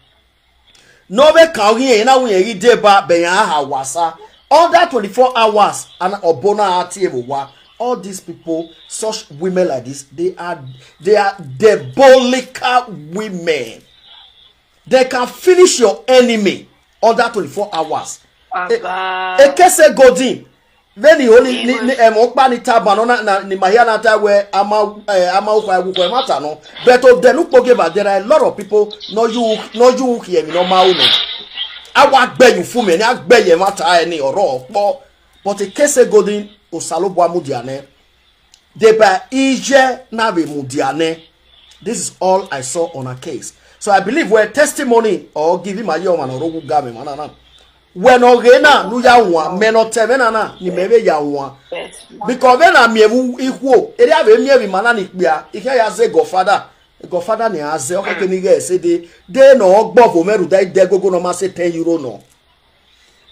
Ne ọ vbe kan ọghe irẹn na wẹ irẹn ghi deba, bẹ iran ha uwa sa. Under twenty-four hours, and ọbo na a tie vbe owa. All these people, such women like this, they are, they are diabolical women. They can finish your enemy under twenty-four hours. E- Baba. Ekese godin, vbene holy ni, ni, em, ọkpa ni taba nọ na, na, ni ma hia na ta wẹ a ma, eh, a ma ukha ẹwu ukha ẹmwata nọ. But of the nukpo geba, there are a lot of people nọ yu, nọ yu khiẹ emwi ne ọ ma ru nọ. A wa gbe ye ufu mẹ ni, a gbe ye ẹmwata ẹre ni ọrọ ọkpọ. But ekese godin, Osanobua mudia nẹ. Deba iye na vbe mudia nẹ. This is all I saw on her case. So I believe wẹ testimony ọ ghi vbe ima ye ọmwa ne ọ rre owa ugamwẹ emwa na na. Wẹ ne ọ ghe na ne u ya wan, mẹ ne ọ ta ẹmwẹ na na ne imẹ vbe ya wan. Because vbene a miẹn vbe ikhuo, erriọ a vbe miẹn vbe ima na ni kpia, I khian ya zẹ godfather. Godfather ne a zẹ, ọ khẹke ne I ghẹ ẹse de, de ne ọ gbọvo mwẹ rhunmwuda idẹgogo ne ọ ma sẹ ten euro nọ.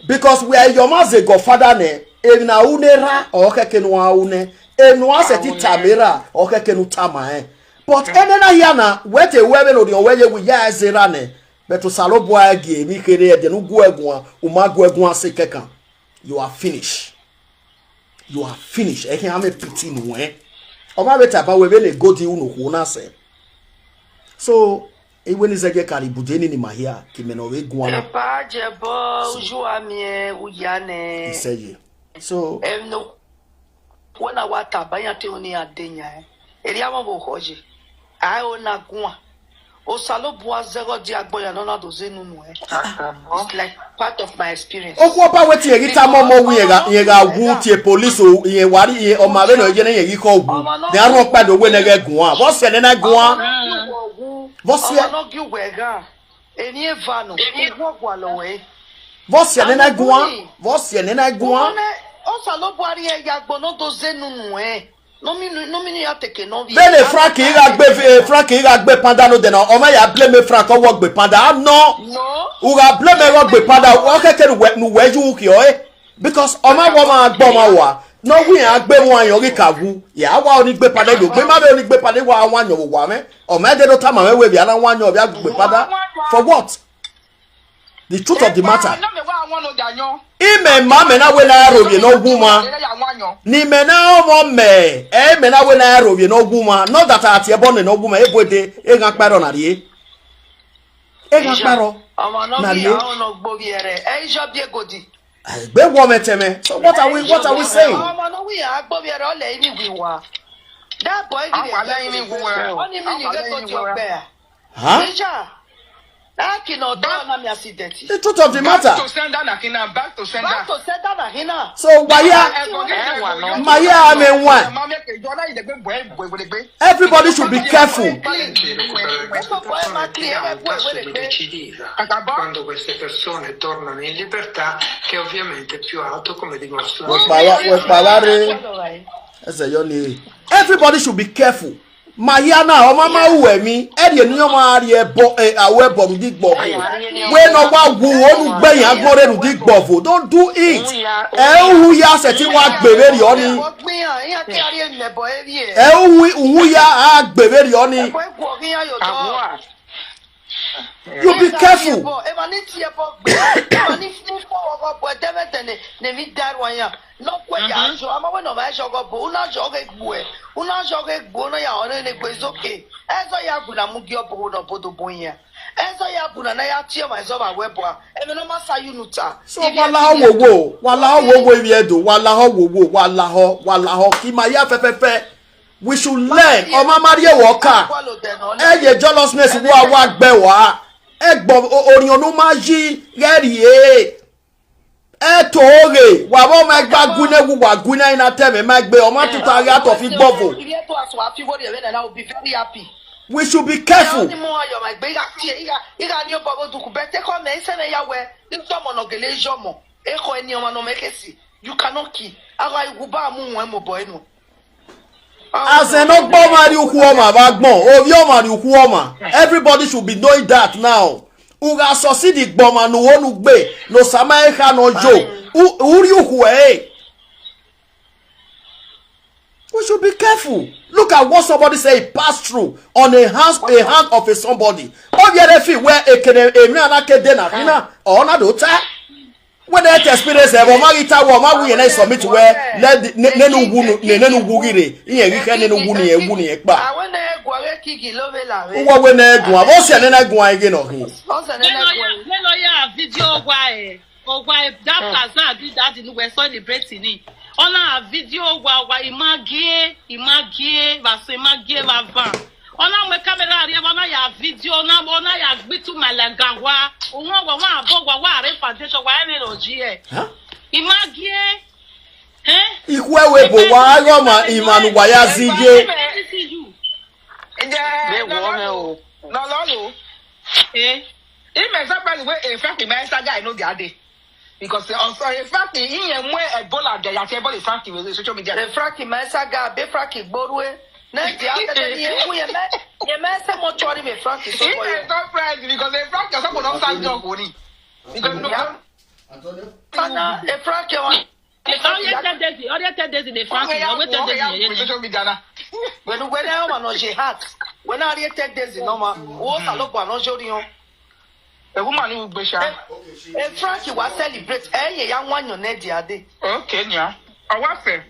Because wẹ a ye ọmwa zẹ godfather nẹ, emwi ne a ru ne erha, ọ khẹke ne uwa ru nẹ, emwi ne uwa sẹtin tama erha, ọ khẹke ne u tama rẹn. But ẹmwẹ na hia na, wẹ te wẹ vbene orhiọn wẹ ye, wẹ ya zẹ erha nẹ, but Osanobua gie emwi kherhe ẹdẹ ne u gu ẹre guan, u ma gu ẹre guan sẹ kẹkan. You are finished. You are finished. Ẹ khian mwẹ pity nuẹn. Ọ ma vbe taba wẹ vbene gold ru ne okhuo na sẹ. So, iwẹ ne I zẹgiẹ ka rhie ibude ni ne ima hia, ke imẹ ne ọ vbe guan na. Epa jẹbọ, uju a miẹn, u ya nẹ. Isẹye. So, emwi ne okhuo na wa taba, iran te ru ne iran de yan ẹn. Erriọ avbe ọvbokhan ye. A i ho na guan. Osanobua zẹghẹ ọ dia agbọn yan ne ọ na do zẹ unu nuẹn. It's like part of my experience. Okhuo ọba wẹ te irẹn ghi tama ọmọ wẹ irẹn gha, irẹn gha wu tie police o, irẹn wa rhie irẹn, ọ ma vbene ọ ye ne irẹn ghi khọ wu. Ọmwa ne ọ ne a rhie ọkpa do wẹ ne ghẹ guan. Vbọ siẹ ne na guan? Ọmwa ne ọ wu, vbọ siẹ? Ọmwa ne ọ gie uwẹ gha. Eni eva nọ, uwẹ gualọ wẹ. Vbọ siẹ ne na guan? Vbọ siẹ ne na guan? Ọmwa ne Osanobua rhie ya agbọn ne ọ do zẹ unu nuẹn. Nọ mi, nọ mi ni ya teke nọ vbiẹ. Vbene Frank i gha gbe, eh, Frank i gha gbe panda nodẹ na, ọ ma ya blame Frank, ọ wọ gbe panda. A nọ. No. U gha blame ẹghẹ ọ gbe panda, ọ khẹke ne uwẹ, ne uwẹ yu khiọ ẹre. Because ọ ma wọ ọmwa gbe ọmwa wa. Ne ọ wẹ iran gbe emwa ayọn ghi ka wu. Ya wa oni gbe panda do gbe, ma vbe oni gbe panda wa wan ayọn vbe owa mwẹ. Ọ ma de do tama mwẹ wẹ vbe a na wan ayọn, ọ vbe a gbe panda. For what? The truth of the matter. Imẹ ma mẹ na wẹ na ro vbiẹ ne ọ wu ma. Ni mẹ na ọmọ mẹ, ẹ mẹ na wẹ na ro vbiẹ ne ọ wu ma. Not that a tie ẹbọ nẹ ne ọ wu ma, ebo ede, eghan kparọ na rrie. Eghan kparọ na rrie. Ọmọ nọ ghi ya ọnọ gbo vbiẹ rẹ, ẹ i jọ biẹ godi. Egbe wọ mẹ tẹmwẹ. So what are we, what are we saying? Ọmọ nọ ghi ya gbo vbiẹ rẹ, ọ lẹ ini ghi wa. That boy ghi vbe gbe ini ghi wa. Ọ ni mi ni ghe godi ọgbẹ a. Huh? Ija, aki na ọdọ na mi accident. The truth of the matter. Back to sender na kina, back to sender. Back to sender na kina. So why ya, ma ya me wan. Everybody should be careful. Quando queste persone tornano in libertà, che ovviamente è più alto, come dimostra. Wẹ kpala, wẹ kpala re. Ẹsẹ yọ ni. Everybody should be careful. Ma hia na, ọ ma ma ru ẹmwi, ẹ rhie ne ọ ma rhie ẹbọ, eh, aro ẹbọ rhunmwuda igbọvo. Wẹ ne ọ wa wu, ọ nu gbe yan agbọn rre rhunmwuda igbọvo. Don't do it. Ẹ uhu ya sẹtin wa gbe vberriọ ni. Ẹ uhu, uhu ya a gbe vberriọ ni. You be careful. ne emwi da ruẹ yan, ne ọ kue ya zọ, a ma wẹ ne ọ ma zọ ọghọbo, u na zọ ọghe egbuẹ, u na zọ ọghe egbuẹ, u na ya ọnrẹn ne egbe zoke. Ẹzọ ya gu na mu gie ọbo ne ọ bodo bo yan. Ẹzọ ya gu na na ya tie ọmwa ẹzọ vbe awẹ bua. Ẹmwẹ ne ọ ma sa ye unu ta. So, wa lahọ wowo, wa lahọ wowo ivbi Ẹdo, wa lahọ wowo, wa lahọ, wa lahọ, ke ima ya fẹfẹfẹ. We should learn. Ọ ma ma rhie wẹ ọka. Ẹ ye jealousness wa wa gbe wa. Ẹgbọ o- orhiọn ne u ma yi ghẹ rhie. Ẹ to ghe, wa vbe ọmwa ẹgba gu ne wu wa gu na i na tẹ mwẹ ma egbe, ọ ma tuta ghe atọ fi gbọvo. If you to ask wa fi worry, then I will be very happy. We should be careful. Ni mo ayọ ma egbe, iga tie, iga, iga ni obọ vbe duku, but take on me, ise me ya wẹ, ni tọmọ nọ gele yọmọ. Ekhọe ni ọmwa ne ọ mwẹ khesi, you cannot kill. Agha iwu ba mu wọn mobọ enu. Azẹ ne ọ gbe ọmwa rrie ukhu ọmwa vbe agbọn, ovbi ọmwa rrie ukhu ọmwa. Everybody should be knowing that now. U gha succeed gbe ọmwa ne u ho ne u gbe, ne Osama ekha ne ọ yo, u u rrie ukhu ẹre. We should be careful. Look at what somebody say he passed through on a hand, a hand of a somebody. Ọ viẹ re fi wẹ ekene emwi na ke de na khin na, ọ na do ta. Wẹ ne te experience ẹvbo, ọ ma ghi ta wẹ, ọ ma wu yẹn na submit wẹ, let the- ne ne ne uwu nu- ne ne ne uwu ghi rre, iran ghi khe ne ne uwu ni wu ni kpa. Awe ne guan ghe kigi lo vbe la vbe. Uwẹ wẹ ne guan, vbe ọ siẹ ne na guan ighe nọ khin. Ọ sẹ ne na guan. Vbene ọ ya video wa ẹ, ọ wa ẹ, that plaza did that in West Celebrate ni. Ọ na video wa wa, I ma gie, I ma gie, vbe asọn I ma gie vbe avan. Ọ na mu camera rrie, ọ na ya video, ọ na ọ na ya gbe to my like ganwa. Uhun wa wa abo wa wa re foundation wa ene ro ji ẹ. Huh? I ma gie. Eh? Ikhuẹ wẹ bo wa ghe ọmwa ima ne uwa ya zin ye. They want me o. No, no, no. Eh? He may surprise the way a fact my Insta guy know the other day. Because also a fact he ain't more Ebola than ya Ebola fact with social media. The Frankie my saga, be Frankie borue. Next day after the year, we ye me ye me se mo chori me Frankie so He boy. May surprise because a fact is someone else I don't want. Because no. Father, a Frankie one. Ọrịa ten days, ọrịa ten days in the Frankie. Ọrịa ten days in the Frankie. Social media na. Wẹn wẹn ẹ ọmwa nọ ye heart. Wẹn na rhie ten days in ọmwa. Wo Osanobua nọ ye orhiọn. A woman who gbesha. E Frankie wa celebrate. Ẹ ye ya wan yọn ne dia de. Okay nia. Awa fe.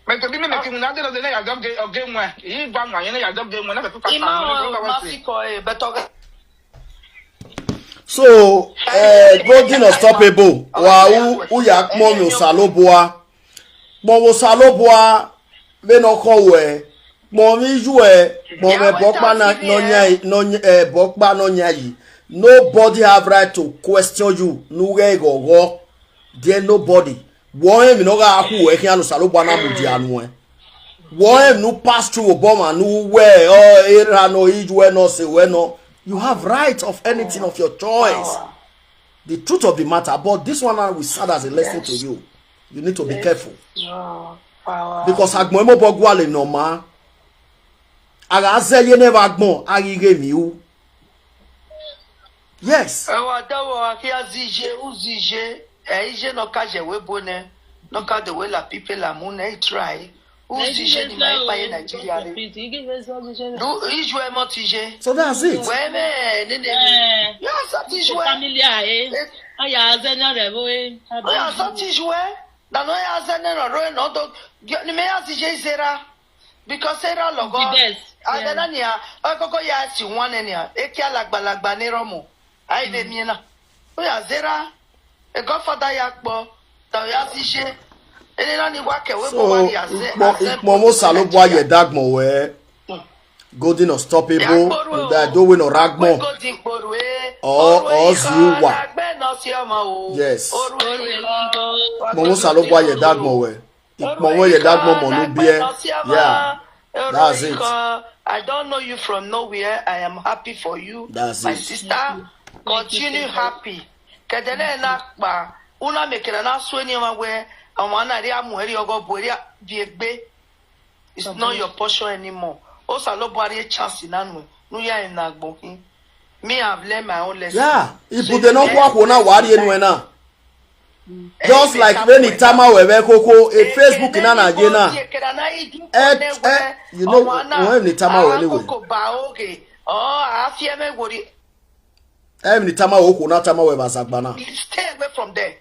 Me to bi me me ki na de no de na ya dog ge oge nwa. Yi gba nwa ye na ya dog ge nwa na pe pa. Ima ma fi ko e, but oga. So, eh, Golden Unstoppable, wa u u ya kpọnmwẹ Osanobua, kpọnmwẹ Osanobua vbene ọ khọ ruẹ, kpọnmwẹ iyuẹ, kpọnmwẹ ẹbọ ọkpa na ne ọ yan, ne ọ yan, eh, ẹbọ ọkpa ne ọ yan yi. Nobody have right to question you ne u ghẹ ghọghọ. Dear nobody, wọ rẹn emwi ne ọ gha khu ruẹ khian ne Osanobua na mudia nuẹn. Wọ rẹn emwi ne u pass through obọ ọmwa ne u wẹ ọ erha nọ, iyuẹ nọ, se ruẹ nọ. You have right of anything of your choice. The truth of the matter, but this one now will serve as a lesson to you. You need to be careful. Because agbọn emobọ gualọ emwi ne ọ maa. A gha zẹ ye ne ẹvbo agbọn, a ghi ghe emwi ru. Yes. Ẹwa da wẹ a khian zẹ iye, u zẹ iye, ẹ iye ne ọ ka ye ẹvbo ebo nẹ, ne ọ ka de wẹ la pipe la mu nẹ, I try. U zẹ iye ne ima i kpa ye Nigeria re. Du iye ẹmọ te iye. So that's it. Wẹ mẹ nene mi. Ya sa ti iye. Familia e. A ya zẹ ne rẹ vbe. Ya sa ti iye. Na nọ ya zẹ ne rọ rẹ nọ do. Ni mẹ ya zẹ iye zera. Because erha lọghọ. The best. Adẹ na nia, ọ koko ya si wan nẹ nia, ekia lagbalagba ne erha ọmọ. A i vbe miẹn na. Ọ ya zẹ erha, e godfather ya kpọ, ta ọ ya si iye. Ene na ni wa kẹ wẹ So, bọ wa ni azẹ, ikpọ, azẹ ikpọ bo mo Osanobua ya ẹdagbọn wẹ. Golden Unstoppable, da do we nọ ra gbọn. Golden kporo e. Ọ, ọ zi uwa. Yes. Ikpọ mo Osanobua ya ẹdagbọn wẹ. Ikpọnmwẹ ye dagbọn mọ ne u biẹ. Yeah, that's it. I don't know you from nowhere. I am happy for you, that's my it. Sister. Continue happy. Kẹdẹ nẹ na kpa, una mekere na sue ni ọmwa wẹ, ọmwa na rhia mu ẹre ọghọ bu ẹre bi egbe. It's not your portion anymore. Osanobua rhie chance na nuẹn, ne u ya rẹn ne agbọn khin. Me, I've learned my own lesson. Yeah, ibude ne ọ khua khuo na wa rhie nuẹn na. Just like vbene I tama ruẹ vbe khokho, e Facebook na na ye na. Eh, eh, you know, when I tama ruẹ anyway. Emwi ne I tama ruẹ, okhuo na tama ruẹ vbe azagba na. Stay away from there.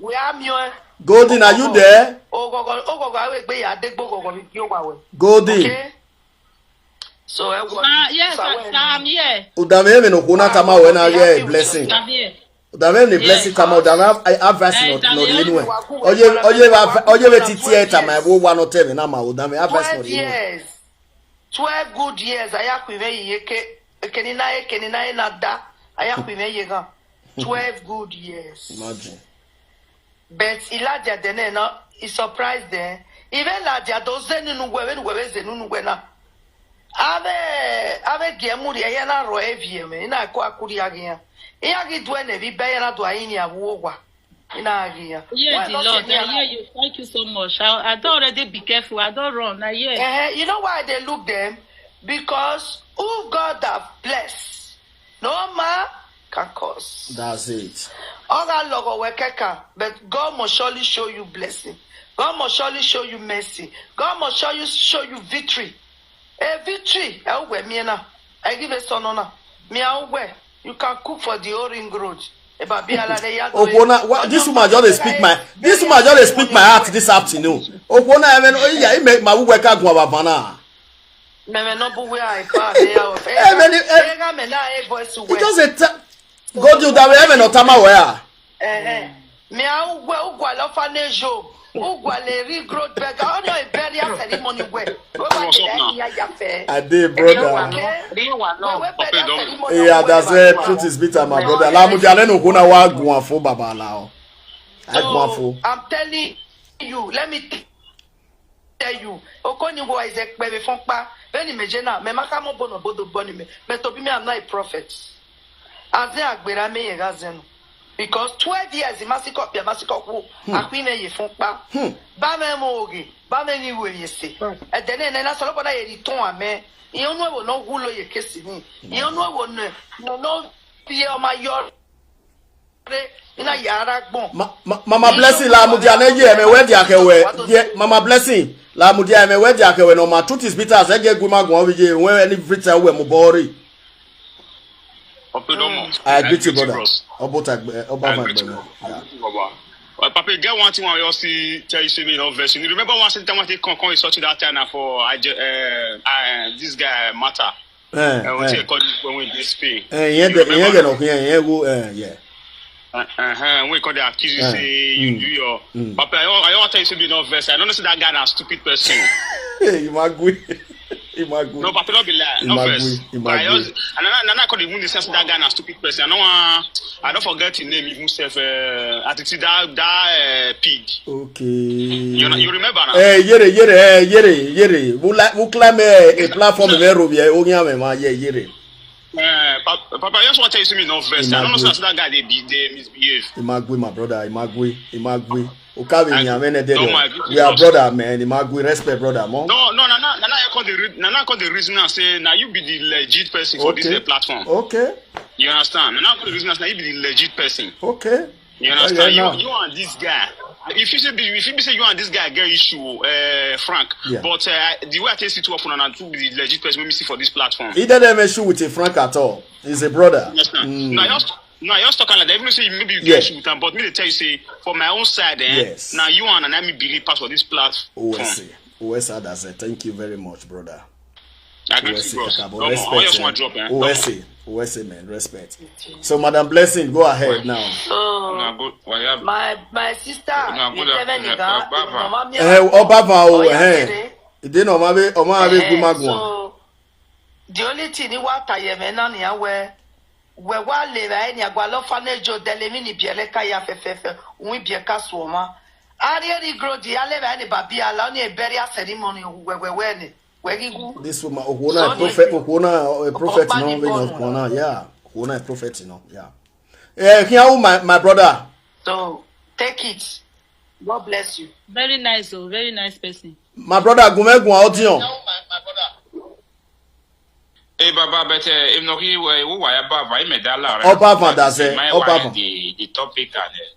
Wẹ a miẹn. Golden, are you there? Oghọghọ, oghọghọ, a vbe gbe ya degbe oghọghọ vbe gie owa wẹ. Golden. Okay? So, ẹ wọ. Ah, yes, sir, I'm here. Udanmwẹ emwi ne okhuo na tama wẹ na ghe blessing. I'm here. Udanmwẹ emwi ne blessing tama, udanmwẹ advice nọ, nọ rhie nuẹn. Ọ ye, ọ ye, ọ ye vbe titi ẹ tama ẹvbo owa nọ te ẹmwẹ na ma, udanmwẹ advice nọ rhie nuẹn. Twelve years. Twelve good years, a ya khu mwẹ ye eke, eke ni na, eke ni na, e na da, a ya khu mwẹ ye ghan. Twelve good years. Imagine. But I ladian ẹdẹ nẹ na, I surprise them. I vbe ladian do zẹ nene uwẹ, vbene uwẹ vbe zẹ nene uwẹ na. Avbe, avbe gie mu rhie, iran na rrọọ eviẹn mwẹ, I na ko a ku rhie ghe iran. Iran ghi duẹ nẹ vbe iba, iran na do a rinmwian vbe uwu owa. I na ghe iran. Hear the Lord. I hear you. Thank you so much. I, I don't already be careful. I don't run. I hear. Eh, you know why I dey look them? Because who God have blessed, no man can curse. That's it. Ọ gha lọghọ wẹ kẹkan, but God must surely show you blessing. God must surely show you mercy. God must surely show you victory. A victory, ẹ u wẹ miẹn na. Ẹ ghi vbe sọ nọ na. Miẹn a u wẹ, you can cook for the whole Ring Road. Eba biala ne ya do. Okhuo na, wha-, this woman just dey speak my, this woman just dey speak my heart this afternoon. Okhuo na, ẹmwẹ nọ, iya, ime ma vbe uwẹ ka guan vbe avan na. Mẹmẹ nọ bu wẹ a ipa ne ya o. Ẹmwẹ ni, eh, ega mẹ na e voice wẹ. It just a ta-, God, you that way, ẹmwẹ nọ tama wẹ a. Eh, eh. Mẹ a uwẹ, ugualọ fa ne yo. Ugualọ Ring Road beggar. Ọ nọ e burial ceremony wẹ. Wẹ wa de la iya ya fẹ. I dey, brother. Okay? Wẹ, wẹ burial ceremony wẹ. Yeah, that's it. Truth is bitter, my brother. La mudia nene okhuo na wa guan fo, baba la o. A guan fo. So, I'm telling you, let me t-, tell you, oko ni wo Isaac kpẹvbe fọn kpa, vbene imẹ je na, mẹ ma khama obọ ne ọ bodo bọ ni mẹ, mẹ tobọ imẹ, I'm not a prophet. Azẹ agbera mẹ yẹn gha zẹ nọ. Because twelve years, ma sikẹ ọkpia, ma sikẹ okhuo, a khu mwẹ ye fọn kpa. Ba mwẹ mu oghe, ba mwẹ ni ru emwi ese. Ẹdẹ nene, na Osanobua na ye rhie itan amẹ. Iran unu ẹvbo ne ọ wulo ye kesi ni. Iran unu ẹvbo ne, ne, ne ọ viẹ ọ ma yọ. Re, I na ya rre agbọn. Ma-, ma-, Mama Blessing, la mudia ne ye, ẹmwẹ wẹ dia khẹ wẹ, ye, Mama Blessing, la mudia, ẹmwẹ wẹ dia khẹ wẹ nọ ma, truth is bitter, ẹgẹ gu ima guan vbe ye, wẹ any free time wẹ mu bọ re. Ọpẹdọmọ. I greet you, brother. Ọbota gbe, ọba van gbe. Yeah. Well, Papa, get one thing I just see tell you, say me no vex. You remember one thing I want to come, come, you sort that time now for, I ju-, uh, uh, this guy, Matter. Eh, eh, wetin e call this boy wey dey Spain? Eh, yeah, you remember? Yeah, no, yeah, yeah, go, eh, yeah. Uh, uh, when he come dey accuse you, eh, say you, mm, do your, mm, Papa, I, I want tell you something, no vex. I don't know say that guy na stupid person. Hey, Imagui. Imagui. No, Papa, no be lie. No vex. Imagui. But I just, and I, and I call the wound, say that guy na stupid person. I don't want, I don't forget his name, even self, uh, I think see that, that, uh, pig. Okay. You know, you remember now? Eh, yere, yere, eh, yere, yere. We like, we claim, eh, a platform in Nairobi, eh, Ogiamema, yeah, yere. Eh, Pa-, Papa, I just want to tell you something, no vex. I don't know, Imagui, say that guy, they be, they misbehave. Imagui, my brother, Imagui, Imagui. Okabe ni amen, eh, don't mind, we are brother, man. Imagui, respect, brother, mo. No, no, no, no, no, no, I call the re-, no, no, I call the reason and say, now you be the legit person for this, okay, uh, platform. Okay. You understand? Now I call the reason and say, now you be the legit person. Okay. You understand? You, you and this guy. If you say, if you say you and this guy get issue, uh, Frank, yeah, but, uh, the way I take it to, na two be the legit person wey me see for this platform. He didn't have issue with a Frank at all. He's a brother. You understand? Mm. Now, just, now, just talking like that. Even say maybe you get, yeah, issue with him, but me dey tell you say, for my own side, eh, yes, now you and I, me believe pass for this platform. O S A. O S A, that's it. Thank you very much, brother. I agree with you, bros. Kakabo, respect, eh. O S A, O S A, man, respect. So, Madam Blessing, go ahead now. So, my, my sister, you tell me, eh, Obava o, eh. Ide na ọmwa vbe, ọmwa vbe gu ima guan. So, the only thing ni wa ta ye mwẹ na nian wẹ, wẹ wa le vbe ẹre nia, gualọ orphanage, dẹle emwi ni biẹ lẹka ya fẹfẹfẹ, uwin biẹ ka su ọmwa. A rhie Ring Road, a le vbe ẹre ni babi ala, ọni burial ceremony, wẹ, wẹ, wẹ ni. Wẹ ghi wu. This woman, okhuo na prophet, okhuo na, eh, prophet nọ, vbene ọ guan na, yeah. Okhuo na prophet nọ, yeah. Eh, khian ru, my, my brother. So, take it. God bless you. Very nice, oh, very nice person. My brother, gu mwẹ guan ọdiọn. Hey, Baba, but, eh, if not, he, eh, who were Baba, he made that la, right? Obava, that's it. Obava. The, the topic and, eh,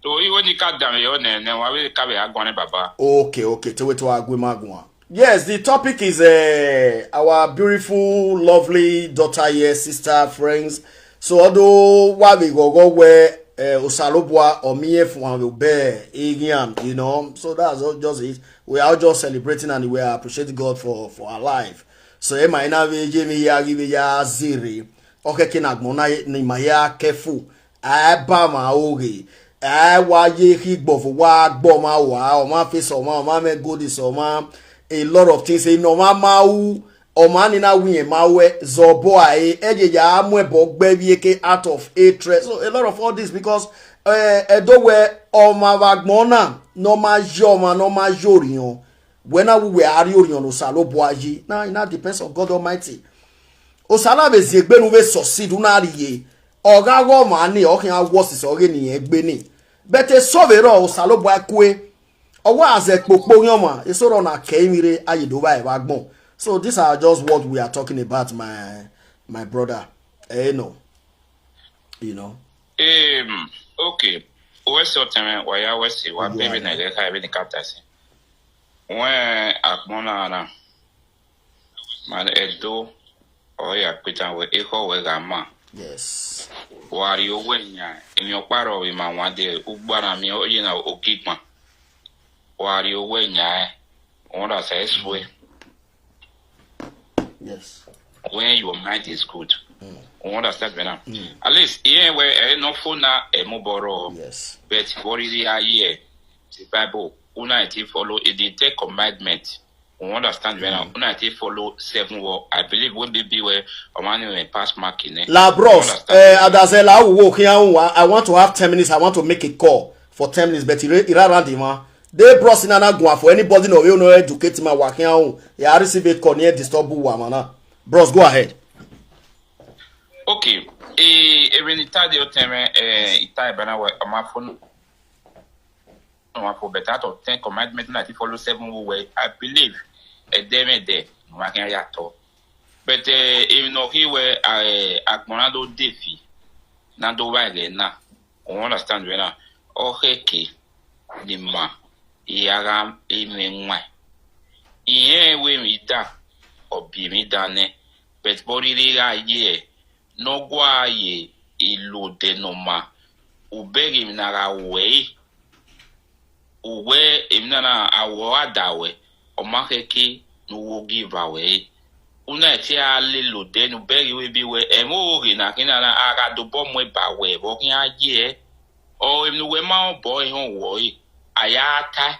so he only cut down your name, then why will cover a guan, Baba? Okay, okay. Te we to argue, Magua. Yes, the topic is, uh, our beautiful, lovely daughter here, sister, friends. So, although wa vbe ghọghọ wẹ, Eh, Osalobua ọ miẹn fuan vbe obọ eghian, you know. So that's all just it. We are all just celebrating and we are appreciating God for for our life. So ema ina vbe ye mi ya ghi vbe ya zere. Ọkhẹke na gbọn na ni ma ya careful. A ba ma oghe. A wa ye khi gbọvo wa gbọ ma wa, ọ ma face ọmwa, ọ ma mwẹ goodies ọmwa. A lot of things, ẹ nọ ma ma u, ọmwa ni na wẹ irẹn ma wẹ zẹ obọ a re, ẹ ye ya mu ẹbọ gbe vbe eke out of hatred. So a lot of all this because eh, ẹdo wẹ ọmwa vbe agbọn na ne ọ ma ye ọmwa ne ọ ma ye orhiọn, wẹ na wu wẹ a rhie orhiọn ne Osalobua yi. Now it now depends on God Almighty. Osala vbe ziegbe ne u vbe succeed, u na rhie, ọ gha ghe ọmwa ni, ọ khian worse sẹ ọghe ne irẹn gbe ni. But eso vbe rrọọ, Osalobua kue, ọ wa zẹ kpokpo ghian ọmwa, eso rrọọ na kẹ emwi rre, a ye do vba ẹvbo agbọn. So these are just what we are talking about, my my brother. Eh, no. You know. Um, okay. West Otẹmwẹ, wa ya West, wa You bebe are na right. Ghe kha ebe ni kapta si. Wẹ agbọn na na. Man, Ẹdo, ọ ya kpetan wẹ ekhọe wẹ gha ma. Yes. Wa rhie owẹ yan, emwi ọkpa rrọọ vbe ima wan dee, ugba na miẹn ọ ye na ogigban. Wa rhie owẹ yan, u understand, I swear. Yes. When your mind is good. Mm. You understand me now? Mm. At least, yeah, where I no phone now, a more borrow. Yes. But what is the idea? The Bible, una it follow, it dey take commandment. You understand me now? Una it follow seven war. I believe when baby where a man will pass mark in it. La bros, eh, Adazela, wo khian, I want to have ten minutes. I want to make a call for ten minutes, but ira round the one. They bros in an agua for anybody no, you know, educate my work here. I receive a call near disturb one, man. Bros, go ahead. Okay. Eh, even ita de oteme, eh, ita ebana wa ama phone. Wa for better to ten commandment na ti follow seven wo we. I believe a dem there. Wa can ya to. But eh, even no he we, eh, agbona do defi. Na do wa ge na. You understand me now? Ọ khẹke ne ima, I gha gha emwi ẹwaẹn. I rẹn wẹ emwi dan, ọ biẹ emwi dan nẹ, but vbe ọ rhirhi gha ye ẹe, ne ọ gua ye ilodẹ ne ọ ma, u bẹghe emwi na gha ru ẹre. U wẹ emwi na na a wẹ ọ gha da wẹ, ọ ma khẹke ne u wo gie eva wẹ ẹre. U na tie a lele odẹ ne u bẹghe vbe bi wẹ, ẹmwẹ ohoghe na khian na a gha dobọ mu eba wẹ vbe ọ khian ye ẹe. Ọ emwi ne uwẹ ma rẹn obọ ehọn wọ re, a ya tae.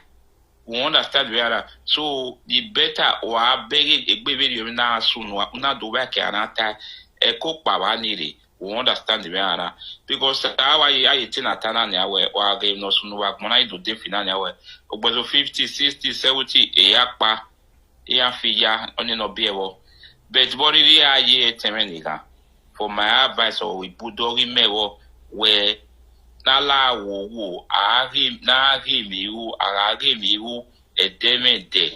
You understand me ra? So the better wa bẹghe egbe vberriọ emwi na sunu, u na do vba ẹki a na tae, ẹko kpavba ni rre. You understand me ra? Because a wa ye, a ye te na ta na nia wẹ, wa ghe emwi ne ọ sunu vbe agbọn na i do de fi na nia wẹ, ogbezo fifty, sixty, seventy, eya kpa, iran fi ya, ọni nọ biẹ vbọ. But vbe ọ rhirhi a ye etẹn mwẹ ni ghan, for my advice, ọ ibudo ghi mẹ vbọ wẹ, na la wo wo, a ghi, na ghi mi ru, a gha ghi mi ru, ẹdẹ mwẹ dẹ,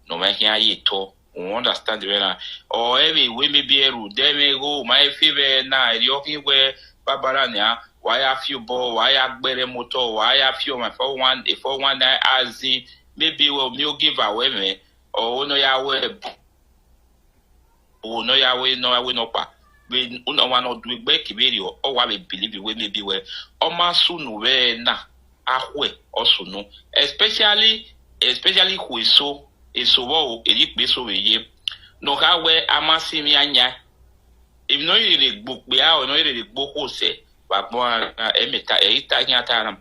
ne ọ ma khian ye tọ. You understand me na? Ọ ẹvbo wẹ maybe ẹrhu dẹ mwẹ igho, ma fi vbe na, erriọ khin wẹ, baba ra nia, wa ya fi obọ, wa ya gberẹ motor, wa ya fi ọmwa four one, four one nine, as in, maybe wẹ ọ miẹn ogieva wẹ mwẹ, ọ nọ ya wẹ, ọ nọ ya wẹ, nọ ya wẹ nọkpa. Vbe ọmwa ne ọ du egbe ke vberriọ, ọ wa vbe believe wẹ maybe wẹ, ọ ma sunu vbe na, a khuẹ, ọ sunu. Especially, especially khu eso, eso vbọ o, erha ikpia eso vbe ye. Ne ọ kha wẹ a ma sinmwi ayan, emwi ne ọ rherhe gbe okpia, ọ ne ọ rherhe gbe okhuo sẹ, vbe agbọn ra, ẹmwata, ẹ i ta khian ta na.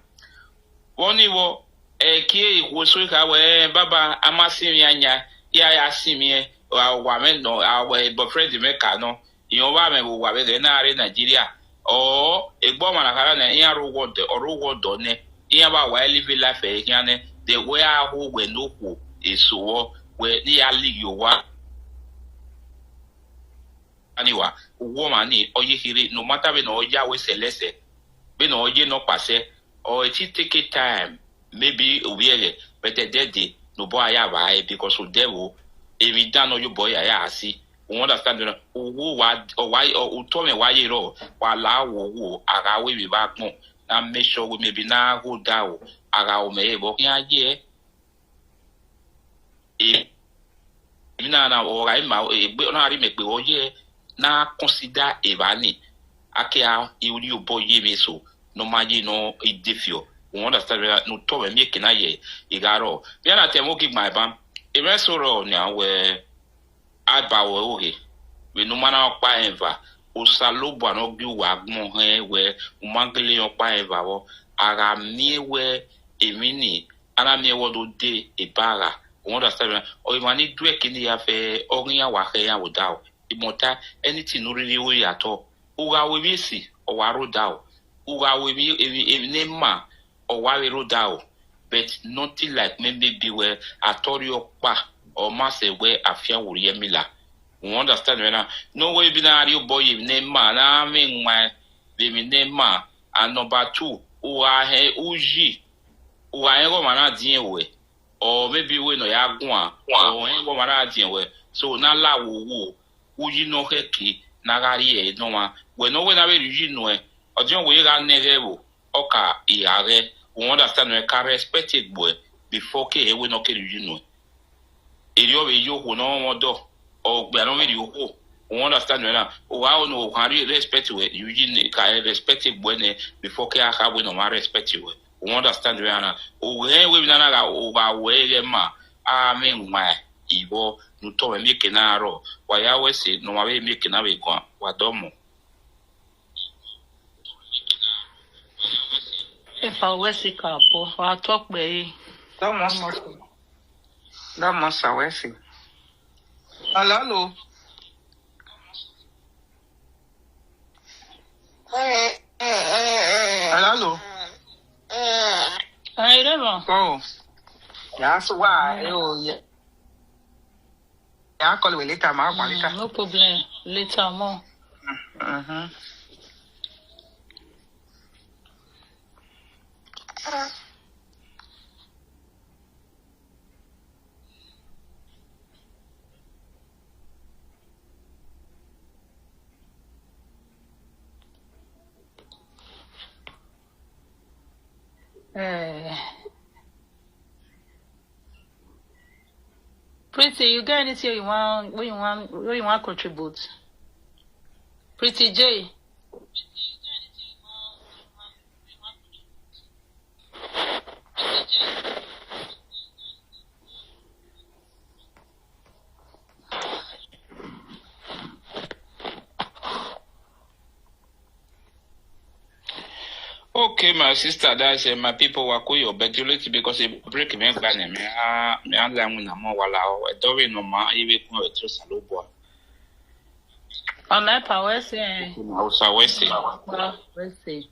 Vbọ ni vbọ, ẹ kie ikhuo eso kha wẹ, baba, a ma sinmwi ayan, iran ya sinmwi ẹn, owa mwẹ nọ, a wẹ boyfriend mwẹ ka nọ, irẹn ọvba mwẹ vbe owa vbe ẹghẹ na rre Nigeria, ọ, egbe ọmwa na kha ra nẹ, iran rre owa ọdọ, ọ rre owa ọdọ nẹ, iran vbe wa live life ẹre khian nẹ, de wẹ a ho wẹ ne okhuo eso vbọ, wẹ ne I ya lighi owa. Ani wa, uwu ọmwa ni, ọ ye kherhe, no matter vbene ọ ya wẹ sẹlẹsẹ, vbene ọ ye nọkpa sẹ, ọ i ti take time, maybe ovbi ẹghẹ, but ẹdẹdẹ, ne obọ a ya vba ẹre, because odẹ vbo, emwi dan ne ọ ye obọ ya ya si. You understand me? Uwu wa, ọ wa, ọ, otọ mwẹ wa ye rrọọ, wa la wo wo, a gha ru emwi vbe agbọn, na make sure wẹ maybe na gho da o, a gha ru mẹ ẹre vbe ọ khian ye ẹe. E, emwi na na ọ gha ma egbe, ọ na rhie mẹ egbe vbe ọ ye, na consider evba ni, a ke a i rhie obọ ye emwi eso, ne ọ ma ye ne ọ i de fiọ. U understand wẹ ne u tọ mwẹ mieke na ye I gha rrọọ. Vbe a na te ẹmwẹ ogi gban ẹban, emwa eso rrọọ nian wẹ a ba ruẹ oghe, vbene u ma na ọkpa rẹn eva, Osanobua ne ọ gie uwa agbọn hẹn wẹ u ma gele rẹn ọkpa rẹn eva vbọ, a gha miẹn wẹ emwi ni, a na miẹn wẹ ọ do de eba gha. U understand wẹ? Ọ emwa ni duẹ ke ne ya fẹ, ọ ghi iran wa khẹ iran vbe odaro. Imọta, anything ne u rhirhi ru ya tọ, u gha ru emwi esi, ọ wa rre odaro. U gha ru emwi, emwi, emwi ne ma, ọ wa vbe rre odaro. But nothing like maybe wẹ a tọrhiẹ ọkpa, ọ ma sẹ wẹ a fian vbe orhiọn ẹmila. U understand wẹ na? Ne ọ wẹ bi na rhie obọ ye emwi ne ma, na mwẹ iwan vbe emwi ne ma. And number two, u gha hẹn uyi, u gha hẹn ighe ọmwa na diẹn ruẹ, or maybe wẹ ne ọ ya guan, or hẹn ighe ọmwa na diẹn ruẹ. So na la wo wo, uyi ne ọ khẹke ne a gha rhie ẹre nọ ọmwa. Wẹ ne ọ wẹ ne a vbe rhie uyi nuẹn, ọdiọn wẹ gha nẹ ẹghẹ vbo, ọ ka I gha ghẹ. U understand wẹ, ka respect egbe uẹ before ke hẹ wẹ ne ọ ke rhie uyi nuẹn. Erriọ vbe ye okhuo ne ọ mwẹ ọdọ, ọ gbia ne ọ vbe rhie okhuo. U understand wẹ na? U gha ro ne u gha rhie respect wẹ, uyi ne ka respect egbe uẹ nẹ before ke a kha wẹ ne ọ ma respect wẹ. U understand wẹ na? U ghẹ wẹ emwi na na gha, u gha wẹ ighẹ ma, a mwẹ iwan ivbọ ne u tọ mwẹ mieke na rrọọ, wa ya wẹ ẹse ne ọmwa vbe mieke na vbe guan, wa dọmọ. Epa wẹ ẹse ka bọ, wa tọ kpẹre. Dọmọ sa, dọmọ sa wẹ ẹse. Hello, hello. Hello, hello. Ai, Rema. Oh. That's why. Oh, yeah. Yeah, I'll call you later, ma, ma, later. Mm, no problem. Later, more. Mm-hmm. Eh. Pretty, you get anything you want, what you want, what you want contribute? Pretty J. Okay, my sister, that's uh, my people were cool, but you late because it break me gba ne me ha me ha la mu na mo wala o. E do we no ma, iwe kun e tro Osanobua. Ọ mẹ pa wẹ sẹ. Osa wẹ sẹ. Wẹ sẹ.